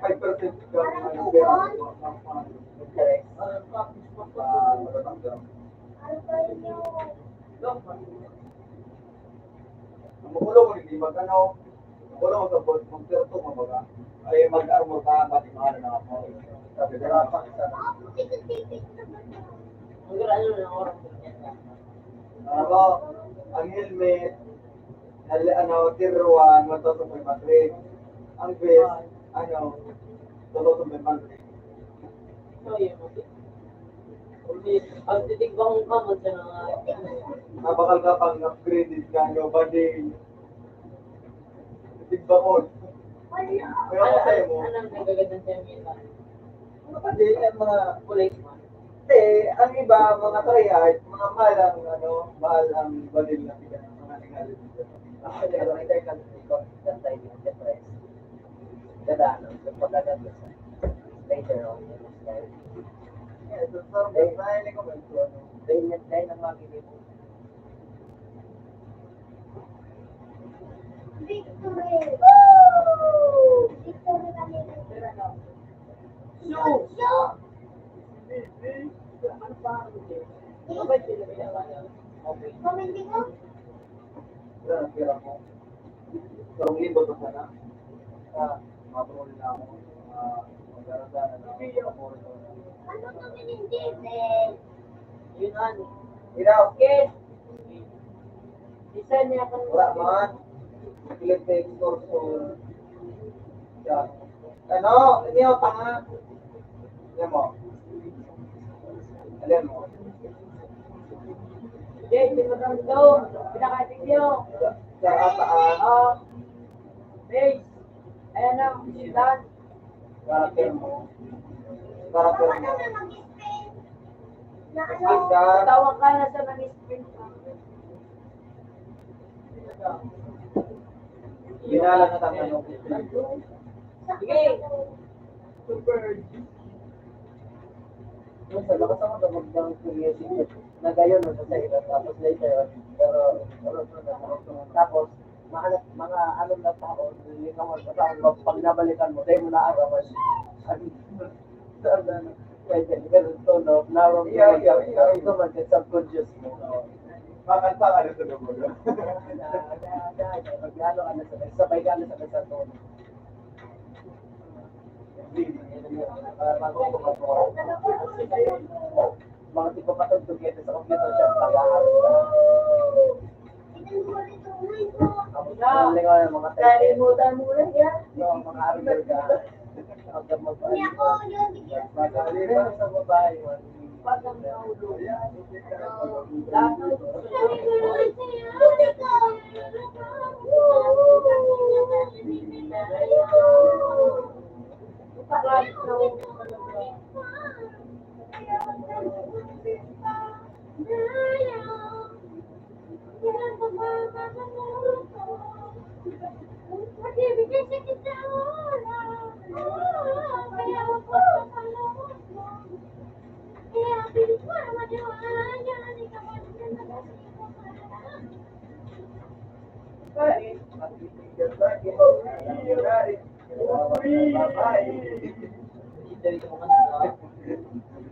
five percent ka, ano, pero, interest. Ah, matatanggal. Ang magulo ko, hindi mag-ano, magulo ko sa ball, kung pero to, kumbaga, ay mag-armor ka, pati mga ano na ako. Sabi ko, "Dapat sa." Ano, ang helmet, hal-, ano, tier one, one thousand five hundred. Ang vest, ano, two thousand five hundred. So, yun. Ang titigbangon ka mo sa mga Mabakal ka pang upgraded ka, ano, ba din? Tigbakon. Pero ano, masaya mo? Anong nagagandang termino? Mga pati, eh, mga policeman. Kasi, ang iba, mga tryhard, mga mahal ang, ano, mahal ang baril na bigat ng mga regalo dito. Actually, ano, ito yung kantay dito, the price. Ganda, ano, yung pagkaganda sa later on. Yeah, so, so, dahil, dahil, dahil, dahil ang mga ginagawa. Victory! Victory kami. So, Paminding mo? Sarong libot na sana. Ah, mabro na ako. Ah, magdarasana na ako. Ano to, meningitis? Yun, ano? Ilaw. Yes. Isa niya kung wala man. Kilit na yung torso. Siya. Ano? Ano yung tanga? Ano mo? Ano mo? Hindi, hindi mo kami daw. Pinakatigyo. Sa kataan. Oo. Base. Ayan na, sidan. Karakter mo. Karakter mo. Sidan. Tawag ka na sa nag-spin. Binalan na tayo ng Sige. Super. Yung sa lakas ako na magdang curiosity. Nagayon mo sa ira. Tapos later, pero, pero, tapos, mga, mga ano na tao, hindi ka mo sa tao, pag nabalikan mo, dahil mo naaraman. Ano, ano, pwede, pero ito, no, narong Yeah, yeah, yeah, yeah. Ito man, sa subconscious mo. Bakit pa ka na sa dugo, no? Na, na, na, na, ano, ano, sabay, sabay ka na sa, sa tono. Mga tigpapatugtog ito sa computer siya, pag-aarap ka. Ang lingaw ng mga Kalimutan mo na yan. No, mga armor ka. Pag mag- Hindi ako yun, hindi ako. Pag sa babae, Pag ang naulo.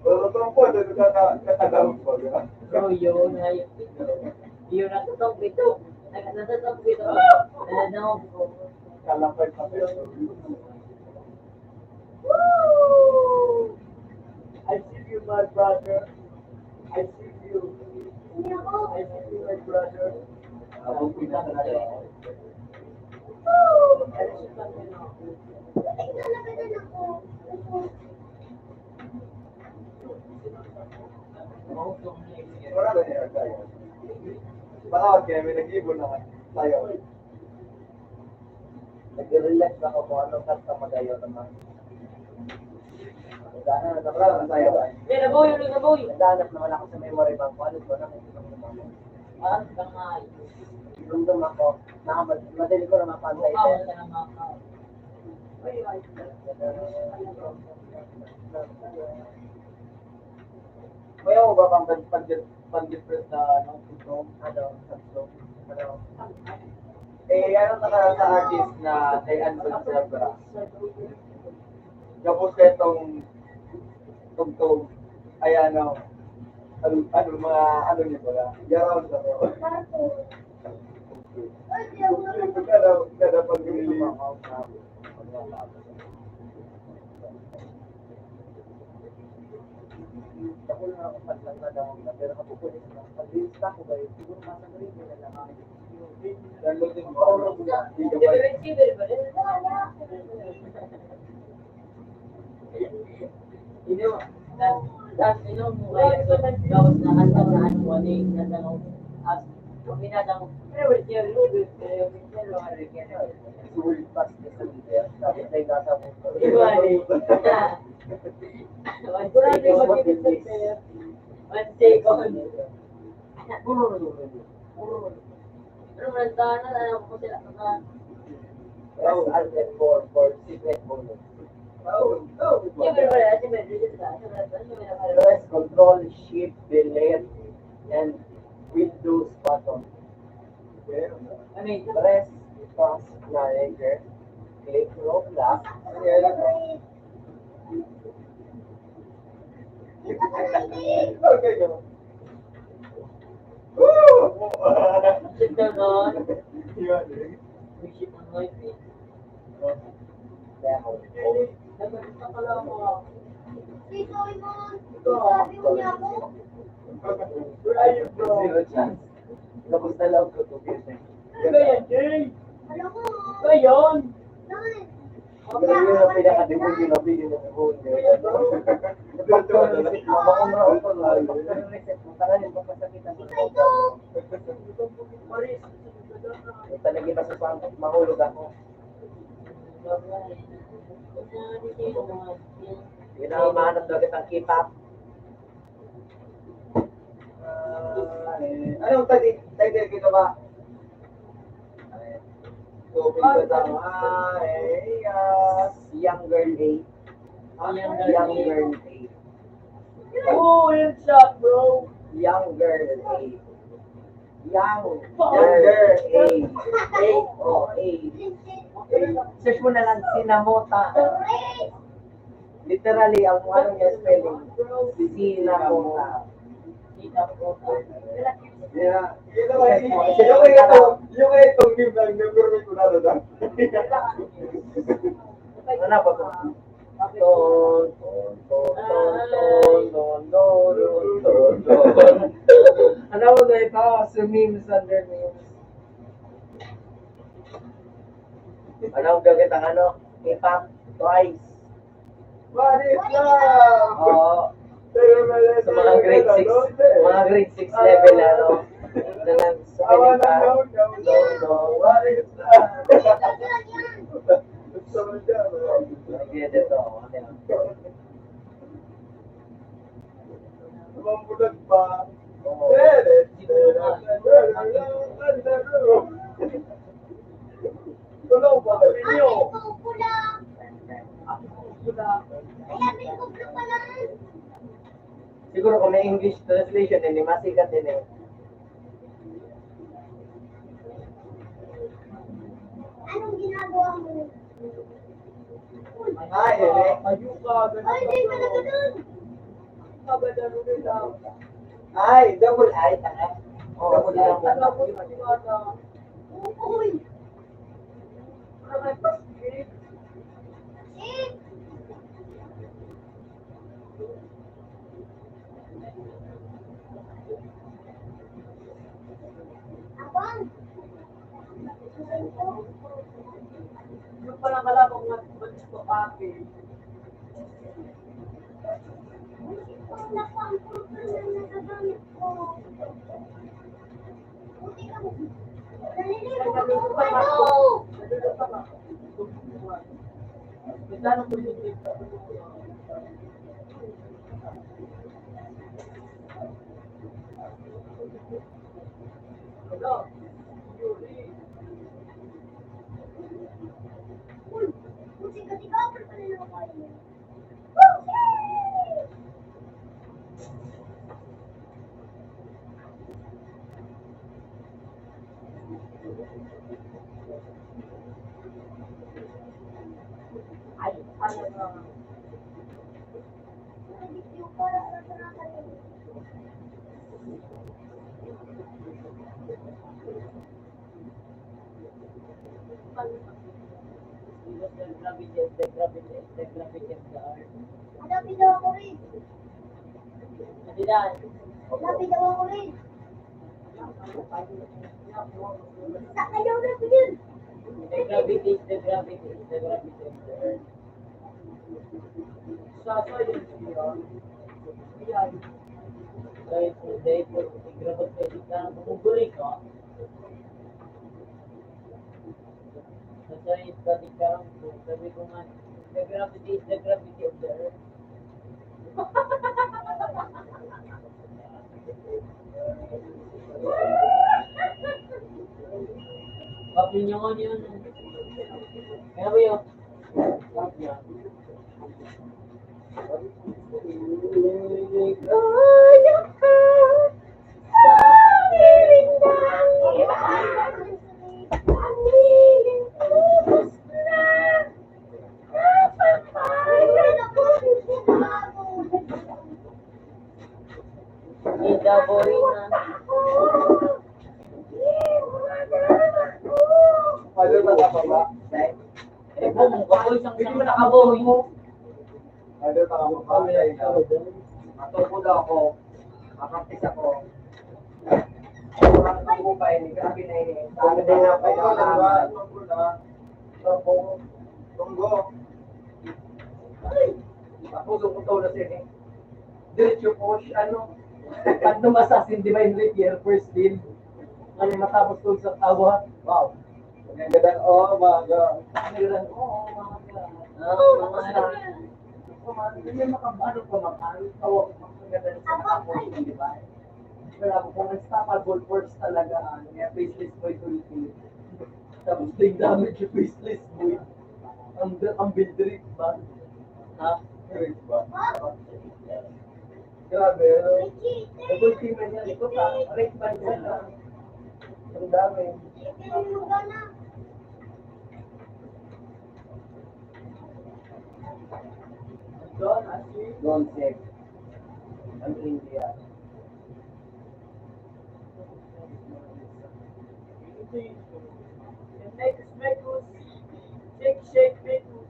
Pero ito po, ito ka, ka, kakadawag po, di ba? Bro, yun, hayop ito. Yun, natutog ito. Nag-, natutog ito. Alam na ako. Kalapay pa ito. Woo! I see you, my brother. I see you. I see you, my brother. Abot ko na talaga. Wala ba niya kaya? Baka kaya may nag-ibon na tayo. Nag-relax ako kung anong kanta magayon naman. Wala na, wala na tayo. Yan, nabuhay, ulit nabuhay. Naghahanap naman ako sa memory bank ko. Ano ba na may ibang naman? Ah, tama. Nung ako, nakamad-, madali ko na mapantay. Mukha mo na lang, mukha. Ay, ay. May ako ba pang pag-, pag-, pag-depress na, ano, gusto? Ano? Gusto? Ano? Eh, ano na kaya sa artist na kay Anton Sabra? Tapos itong tugtog, ay ano, ano, ano, mga ano niyo pala? Yaraw sa mga. Kada, kada pag-release. Ako lang ako paglang na daw na, pero ako po rin na pag-release ako ba yun? Siguro nasa grade na lang ako. Lalo din mo. Hindi ka ba? Ino, tas, tas ino mo kaya sa gawas na kanta na ano, ano, eh, na tanong, as, kung ginagawa mo, pero with your, with your, with your, with your, sulit pas na sa leader, tapos ay nasa mo. Iwan eh. One second. One second. Pero nagdaan na, alam ko sila, mga Press Alt F four for secret bonus. Oh, oh, yeah, pero wala, siyempre, dito sa, siyempre, siyempre, siyempre. Press Control, Shift, Delete, and Windows button. Ano yun? Press Task Manager, click Roblox. Okay, go. Sit down, man. Yun, eh. May shit ang life, eh. Kaya ako. Nagkakita pala ako, ah. Ikaw, ah. Where are you, bro? Zero chance. Tapos na lang ko, two years, eh. Ano ba yan, Jay? Ano ba yan? Pero yun ang pinakademonyo na pili ng demonyo. Ito, ito, ito. Baka mauna pa nga yun. Pero reset mo, tanggalin mo, pasakitan mo. Ito, naging masusang, mahulog ako. Yun ang mahanap daw kitang K-pop. Ah, eh, anong tagi-, title ko ba? Eh, Kobe ko daw. Ah, eh, ah, Young Girl A. Ah, Young Girl A. Young Girl A. Oh, yun siya, bro. Young Girl A. Young Girl A. A O A. Search mo na lang, Sinamota. Literally, ang ano niya spelling, Sinamota. Yeah. Yung kaya ito, yung kaya itong meme lang, never may kunado na. Ano po ito? Ton, ton, ton. Ano mo na ito? Sa memes, under memes. Ano ang gagawin ng ano? K-pop, Twice. What is love? Oo. Sa mga grade six, mga grade six level na, ano, na nag-spelling ka. No, no, what is love? Gusto mo siya, no? Nag-edit ako, ano yun? Mamulag pa. Oo. Tulog pa kayo. Ako pula. Ako pula. Kaya may kubra pala. Siguro kung may English translation, hindi masikat din eh. Anong ginagawa mo? Ay, eh. Ay, di talaga dun. Ay, double I, tanga. Oh, double I. Uy. Abang. Yung palang kalabang na batis ko, ate. Wala pa ang pulpul na nagagamit ko. Hanapin daw ako rin. Hanapin daw ako rin. Sa kayaw na po yun. The gravity, the gravity, the gravity. Sa science niya, yan. Dahil po, dahil po, grabe ka, di ka, bumubuli ka. Sa science, pati ka, sabi ko nga, the gravity is the gravity of the earth. Opinyon yun. Kaya ba yun? Ano ba sa baba? Eh, boom, kapoy siyang Hindi mo nakaboy. Ano ba ang mga Matupod ako. Makakis ako. Ang buhay, grabe na yun. Ano din ang pagkakama? Tunggo. Ay, ako, gusto ko to na siya eh. Diretso po siya, ano? Pag tumasas yung Divine Repair, first deal. Ano, matapos ko sa tawa, wow. Magandang umaga. Magandang umaga. Oo, umaga. Hindi makabalo pa, makalo pa, maganda sa mga di ba? Pero ako, kung unstoppable force talaga, ah, kaya faceless boy, tulti. Tapos, ding damage yung faceless boy. Ang, ang build rate ba? Ha? Rate ba? Grabe, no? Double team na niya. Ito pa, red band ka na. Ang dami. Don, Ashley. Don Sek. Ang India. Mekus, mekus. Shake, shake, mekus.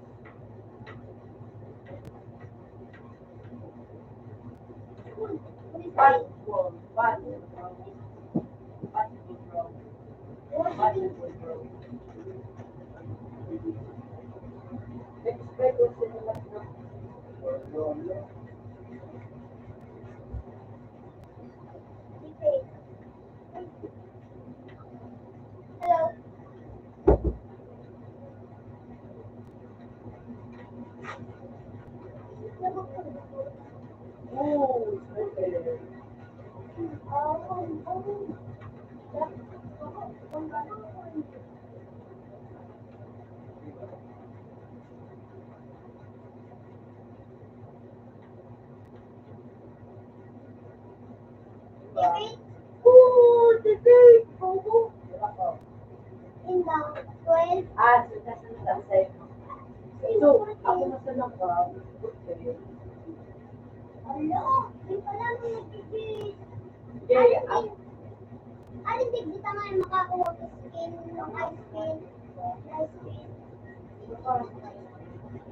Debate. Oo, debate. Oo. In the twelve. Ah, so that's not outside. So, ako na sa labas. Okay. Hello, di pala mo nag-debate. Okay, ah. Ano, hindi kita ngayon makakuha ng skin, ng ice cream.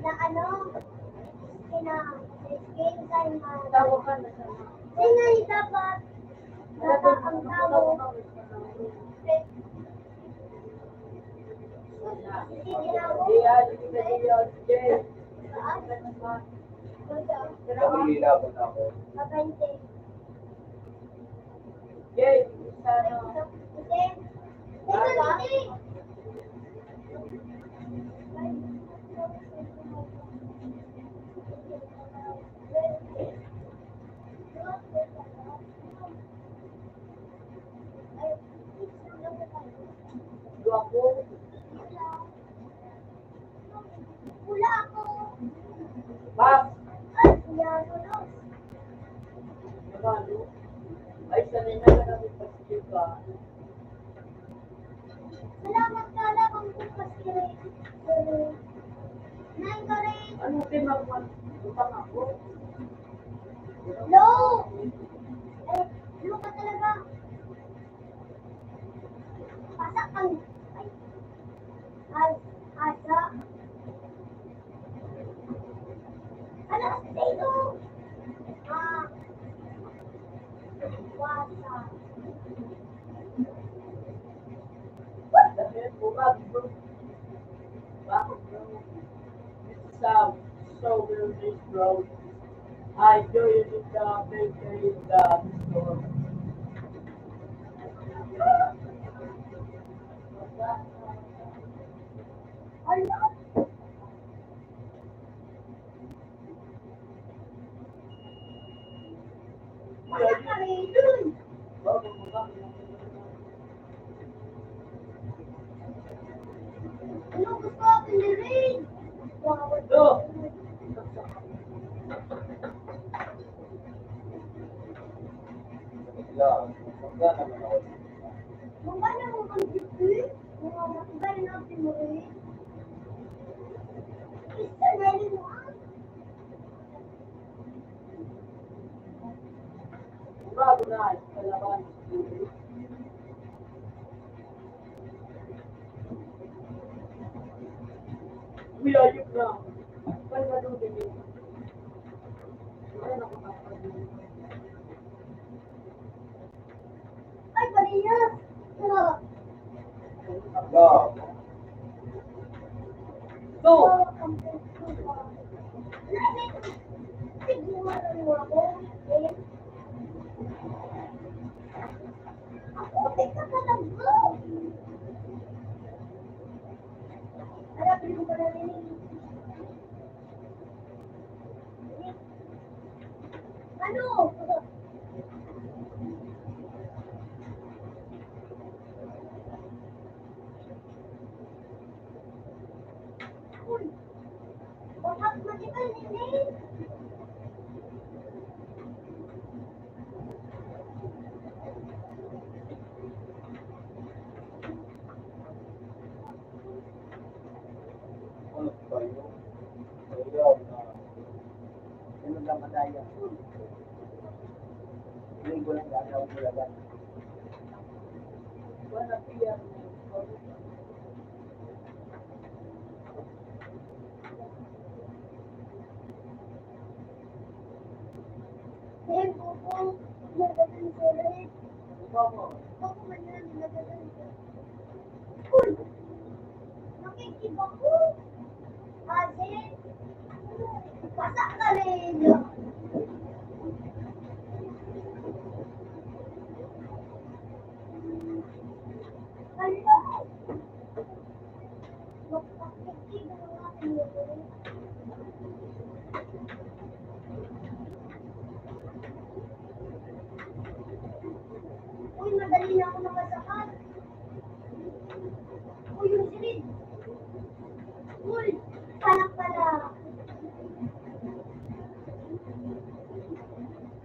Na ano? Kina-, kina-, Kaya dapat, dapat ang tao. Sabi nila, ako. Yay! Sa ano? Wala ako. Pas. Ay, kuya, ano? Ano? Ay, sanay na lang kami pag-skip ka. Salamat ka lang kung bukas ka rin. Nine ka rin. Ano, di magpag-, utang ako? No! Eh, ano ka talaga? Pasak ang, ay, as-, asa. Ano kasi sa ito? Ah, wasa. What? Bakit, bro? This is, um, so very nice, bro. I do it in the big, big, uh, store. Bago na, sa laban. Uy, ayok na. Ay, maluto yun. Ay, nakakapagod. Ay, Maria! Go! Ano? Uy! Bakit matigas ini? Uy! Nakikiba ko. Ate, pasak ka na ninyo. Ano? Uy, madali na ako nakasakat. Uy, yung silid. Uy, panak pala.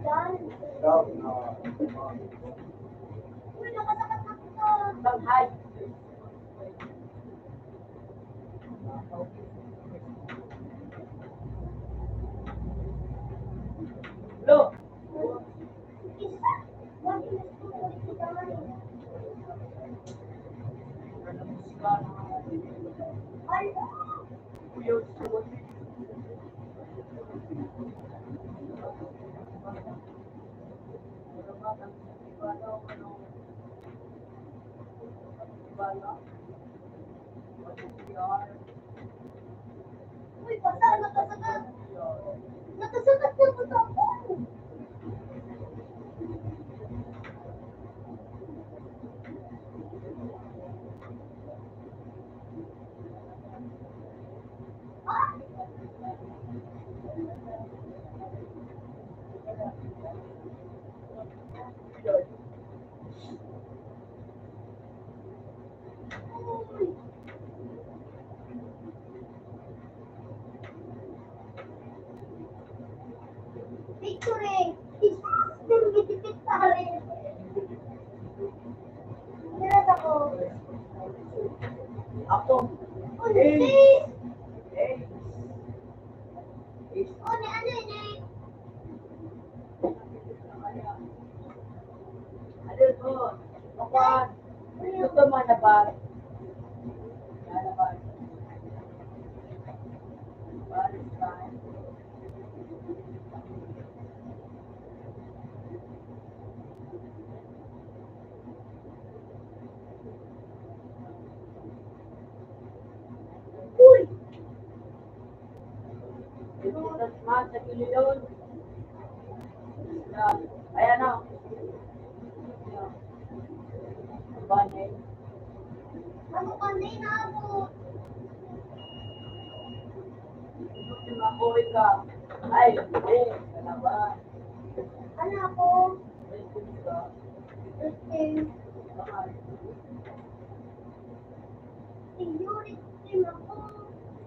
Yan. Uy, nakasakat na kita. Hi. Lo. Uy, basa, nakasakat. Nakasakat na po ako. Victory! Victory! Ako. Ako. Uy, sis! Sis! Sis! Oh, ni ano yun eh? Ano yun po? Kuwan. Gusto mo na ba? Lalabas. Balik tayo. Uy! Ito, tas man, sa kilid yun. Yan. Ayan na. Banay. Ano ka na inabot? Ito, si Makoy ka. Ay, hindi. Ano ba? Ano ako? Ay, hindi ka. Okay. Bakit? Security team ako.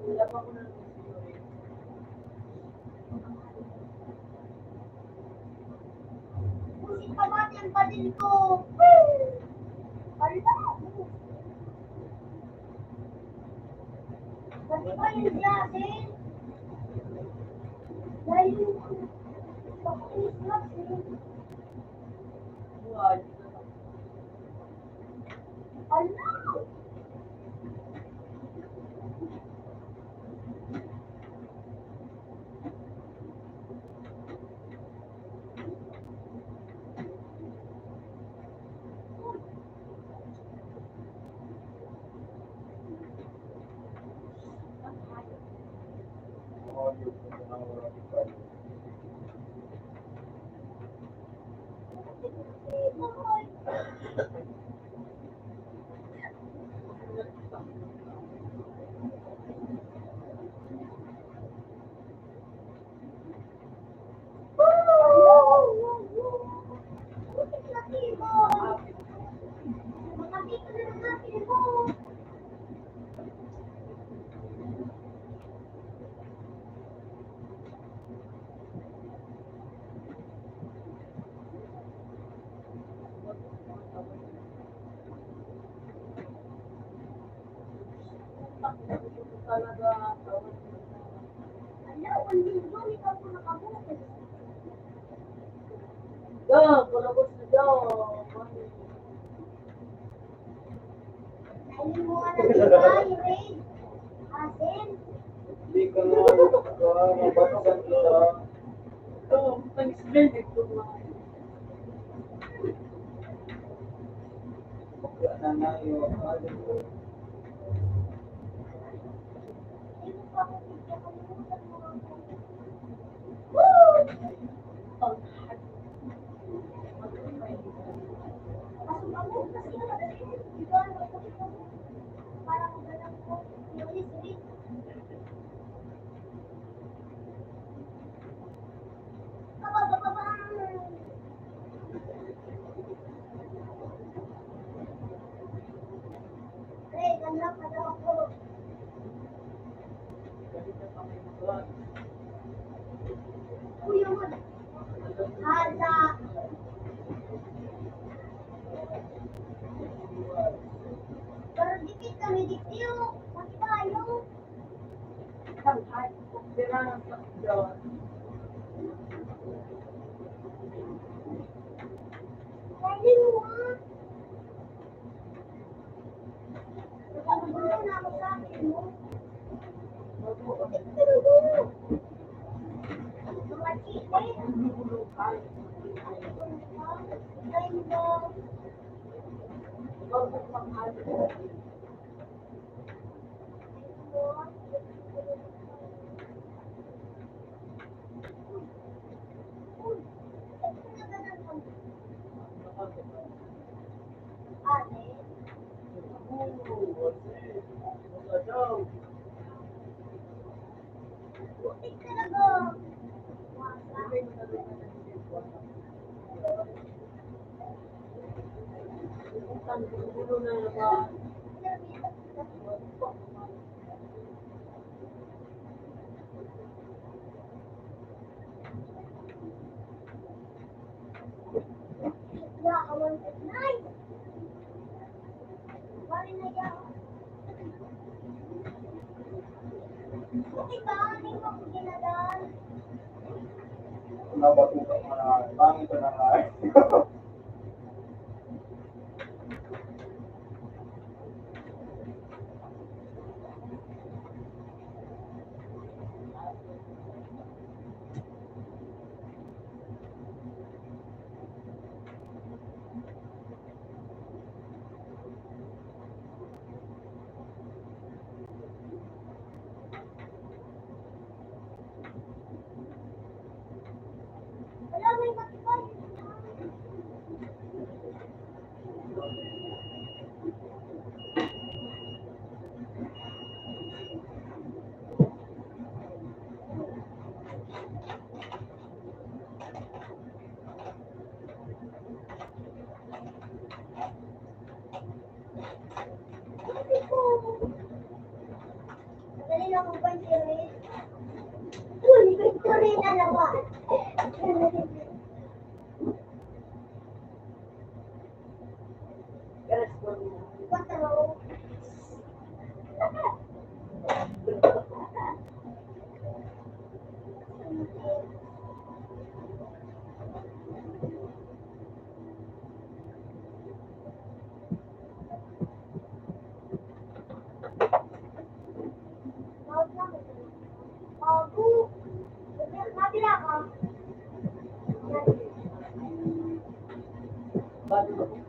Wala pa ko ng security. Busit pa ba ang patin ko? Hala! Pati ba yung jacket? Dahil yung Christmas eh. Buhay. Hala! Yo, kulubos na yo. Hindi ka nga, ah, mabasa kita. Ito, pag-explain ito, mga. Wala na nga yun. Pero dikit kami, dikit. Pati tayo. Dali lang ang pansirit. Uy, Victorina naman. Kwatro.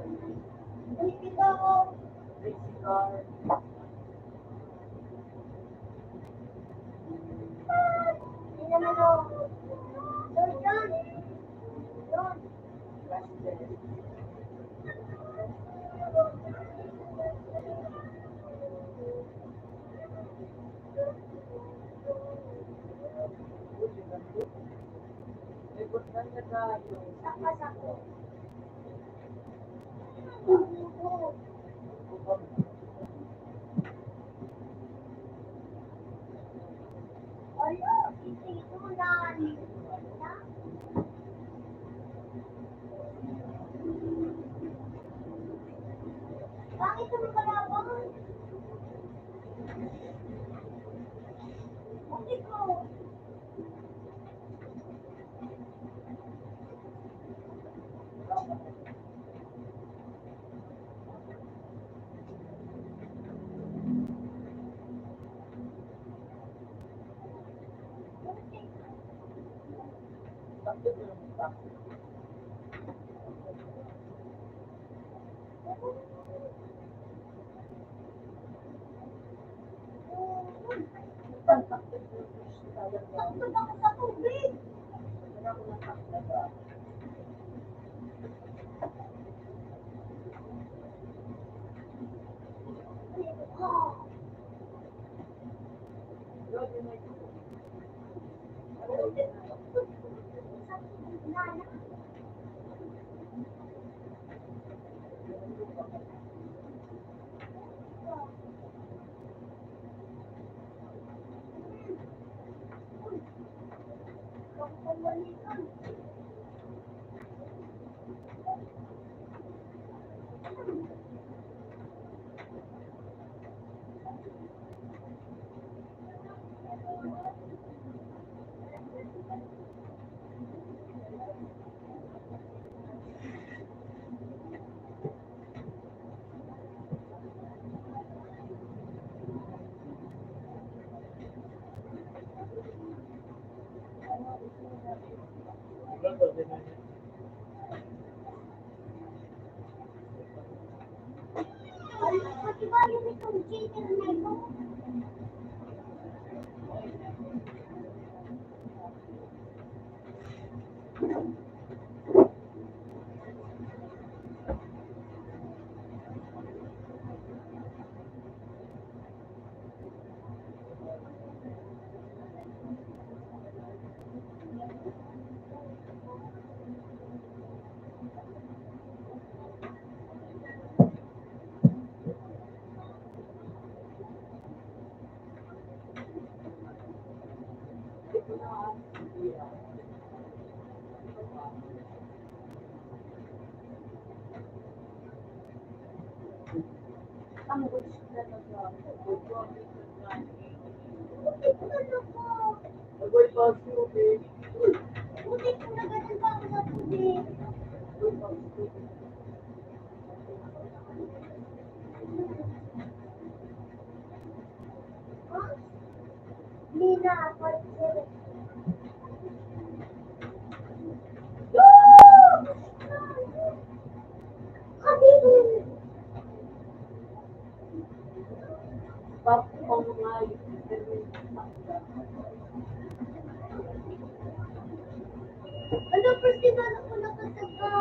Ano, festival ako nakasaka?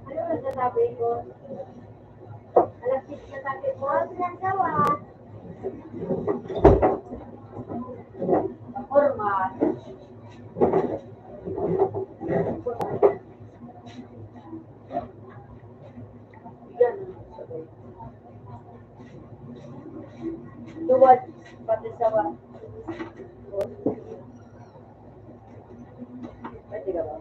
Ano ang sasabi ko? Alas six na sabi ko, ang ginagawa. Forma. Yan. Luwad, pati sawa. Pwede ka ba?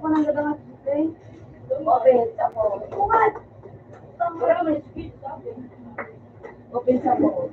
Open sa po. Open sa po.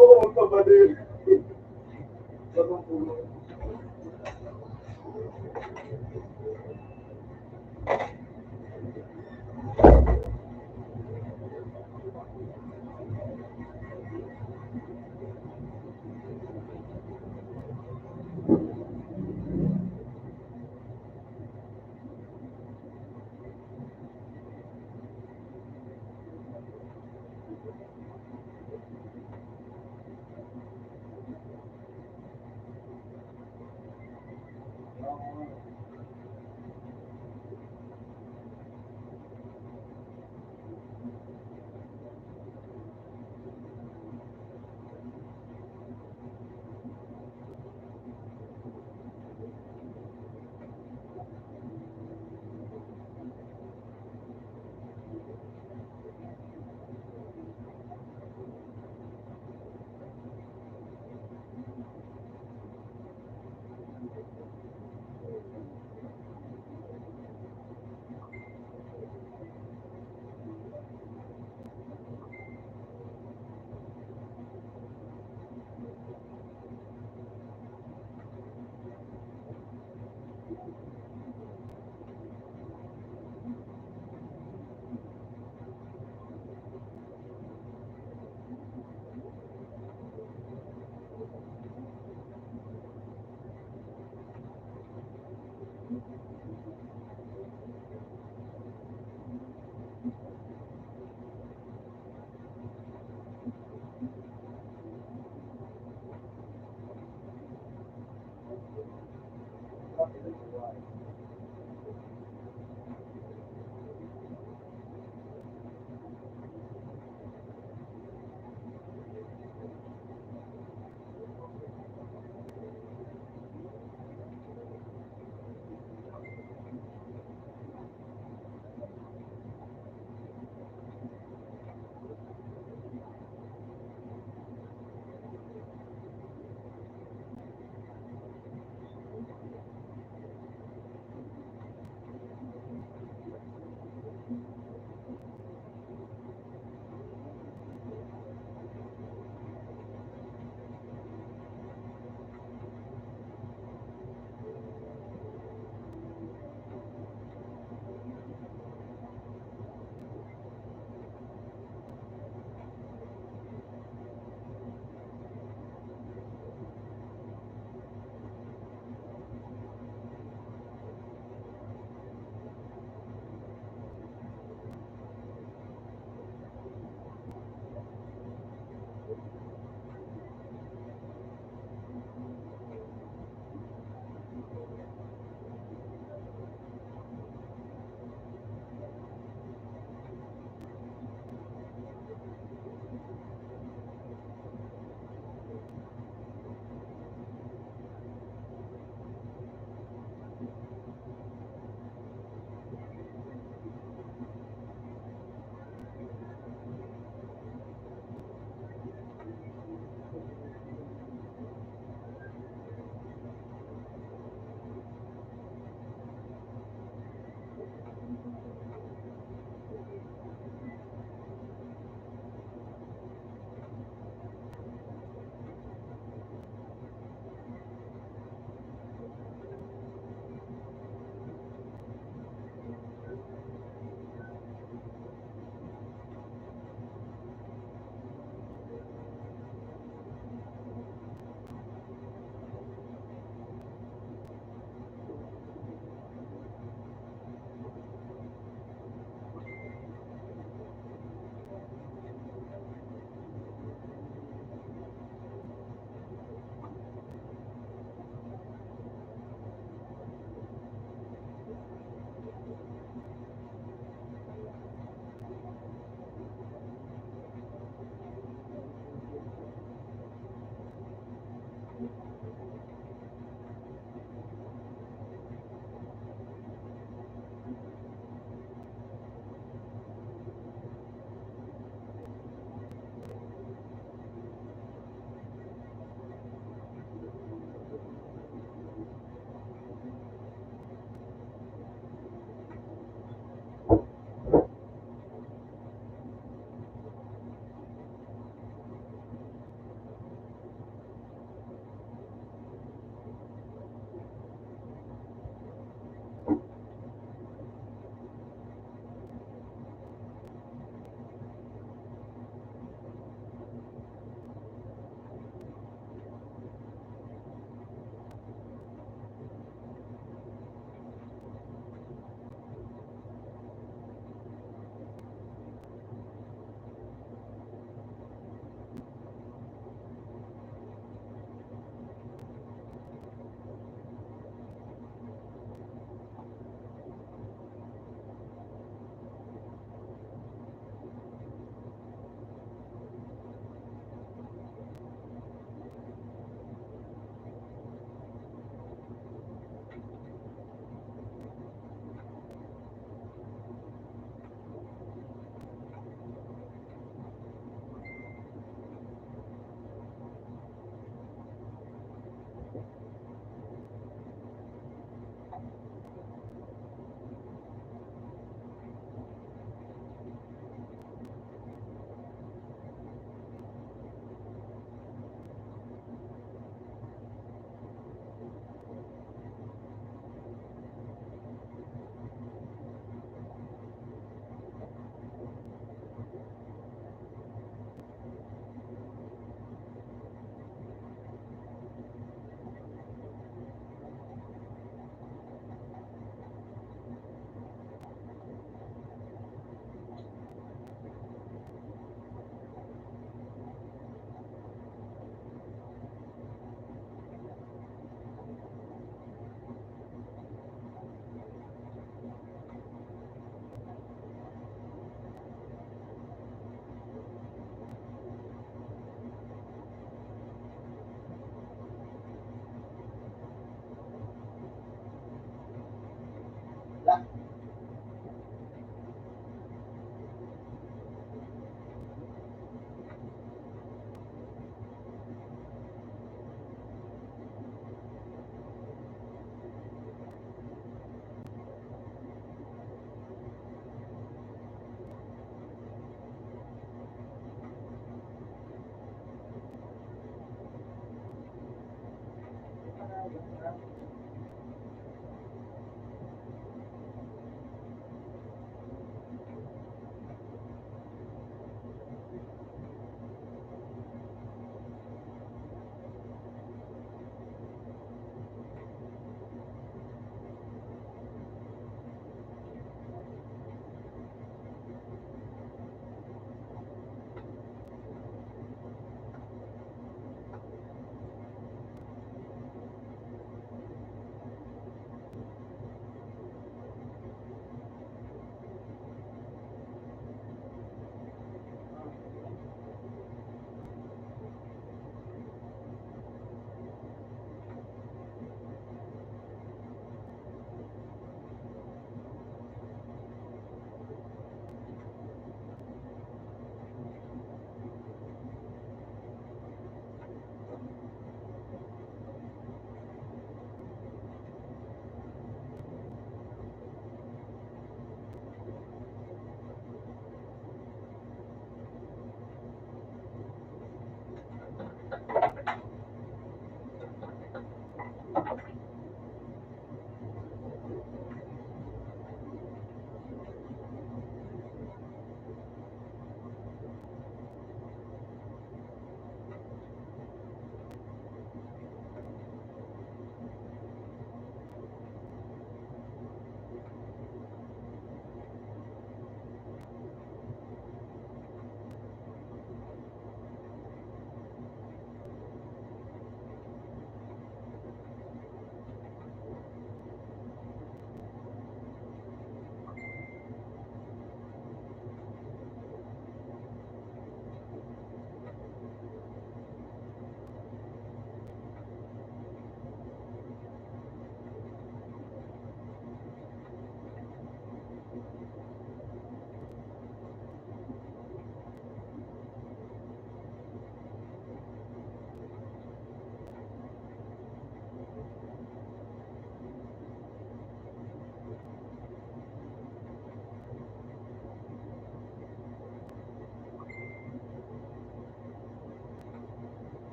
Oo, magpabalik.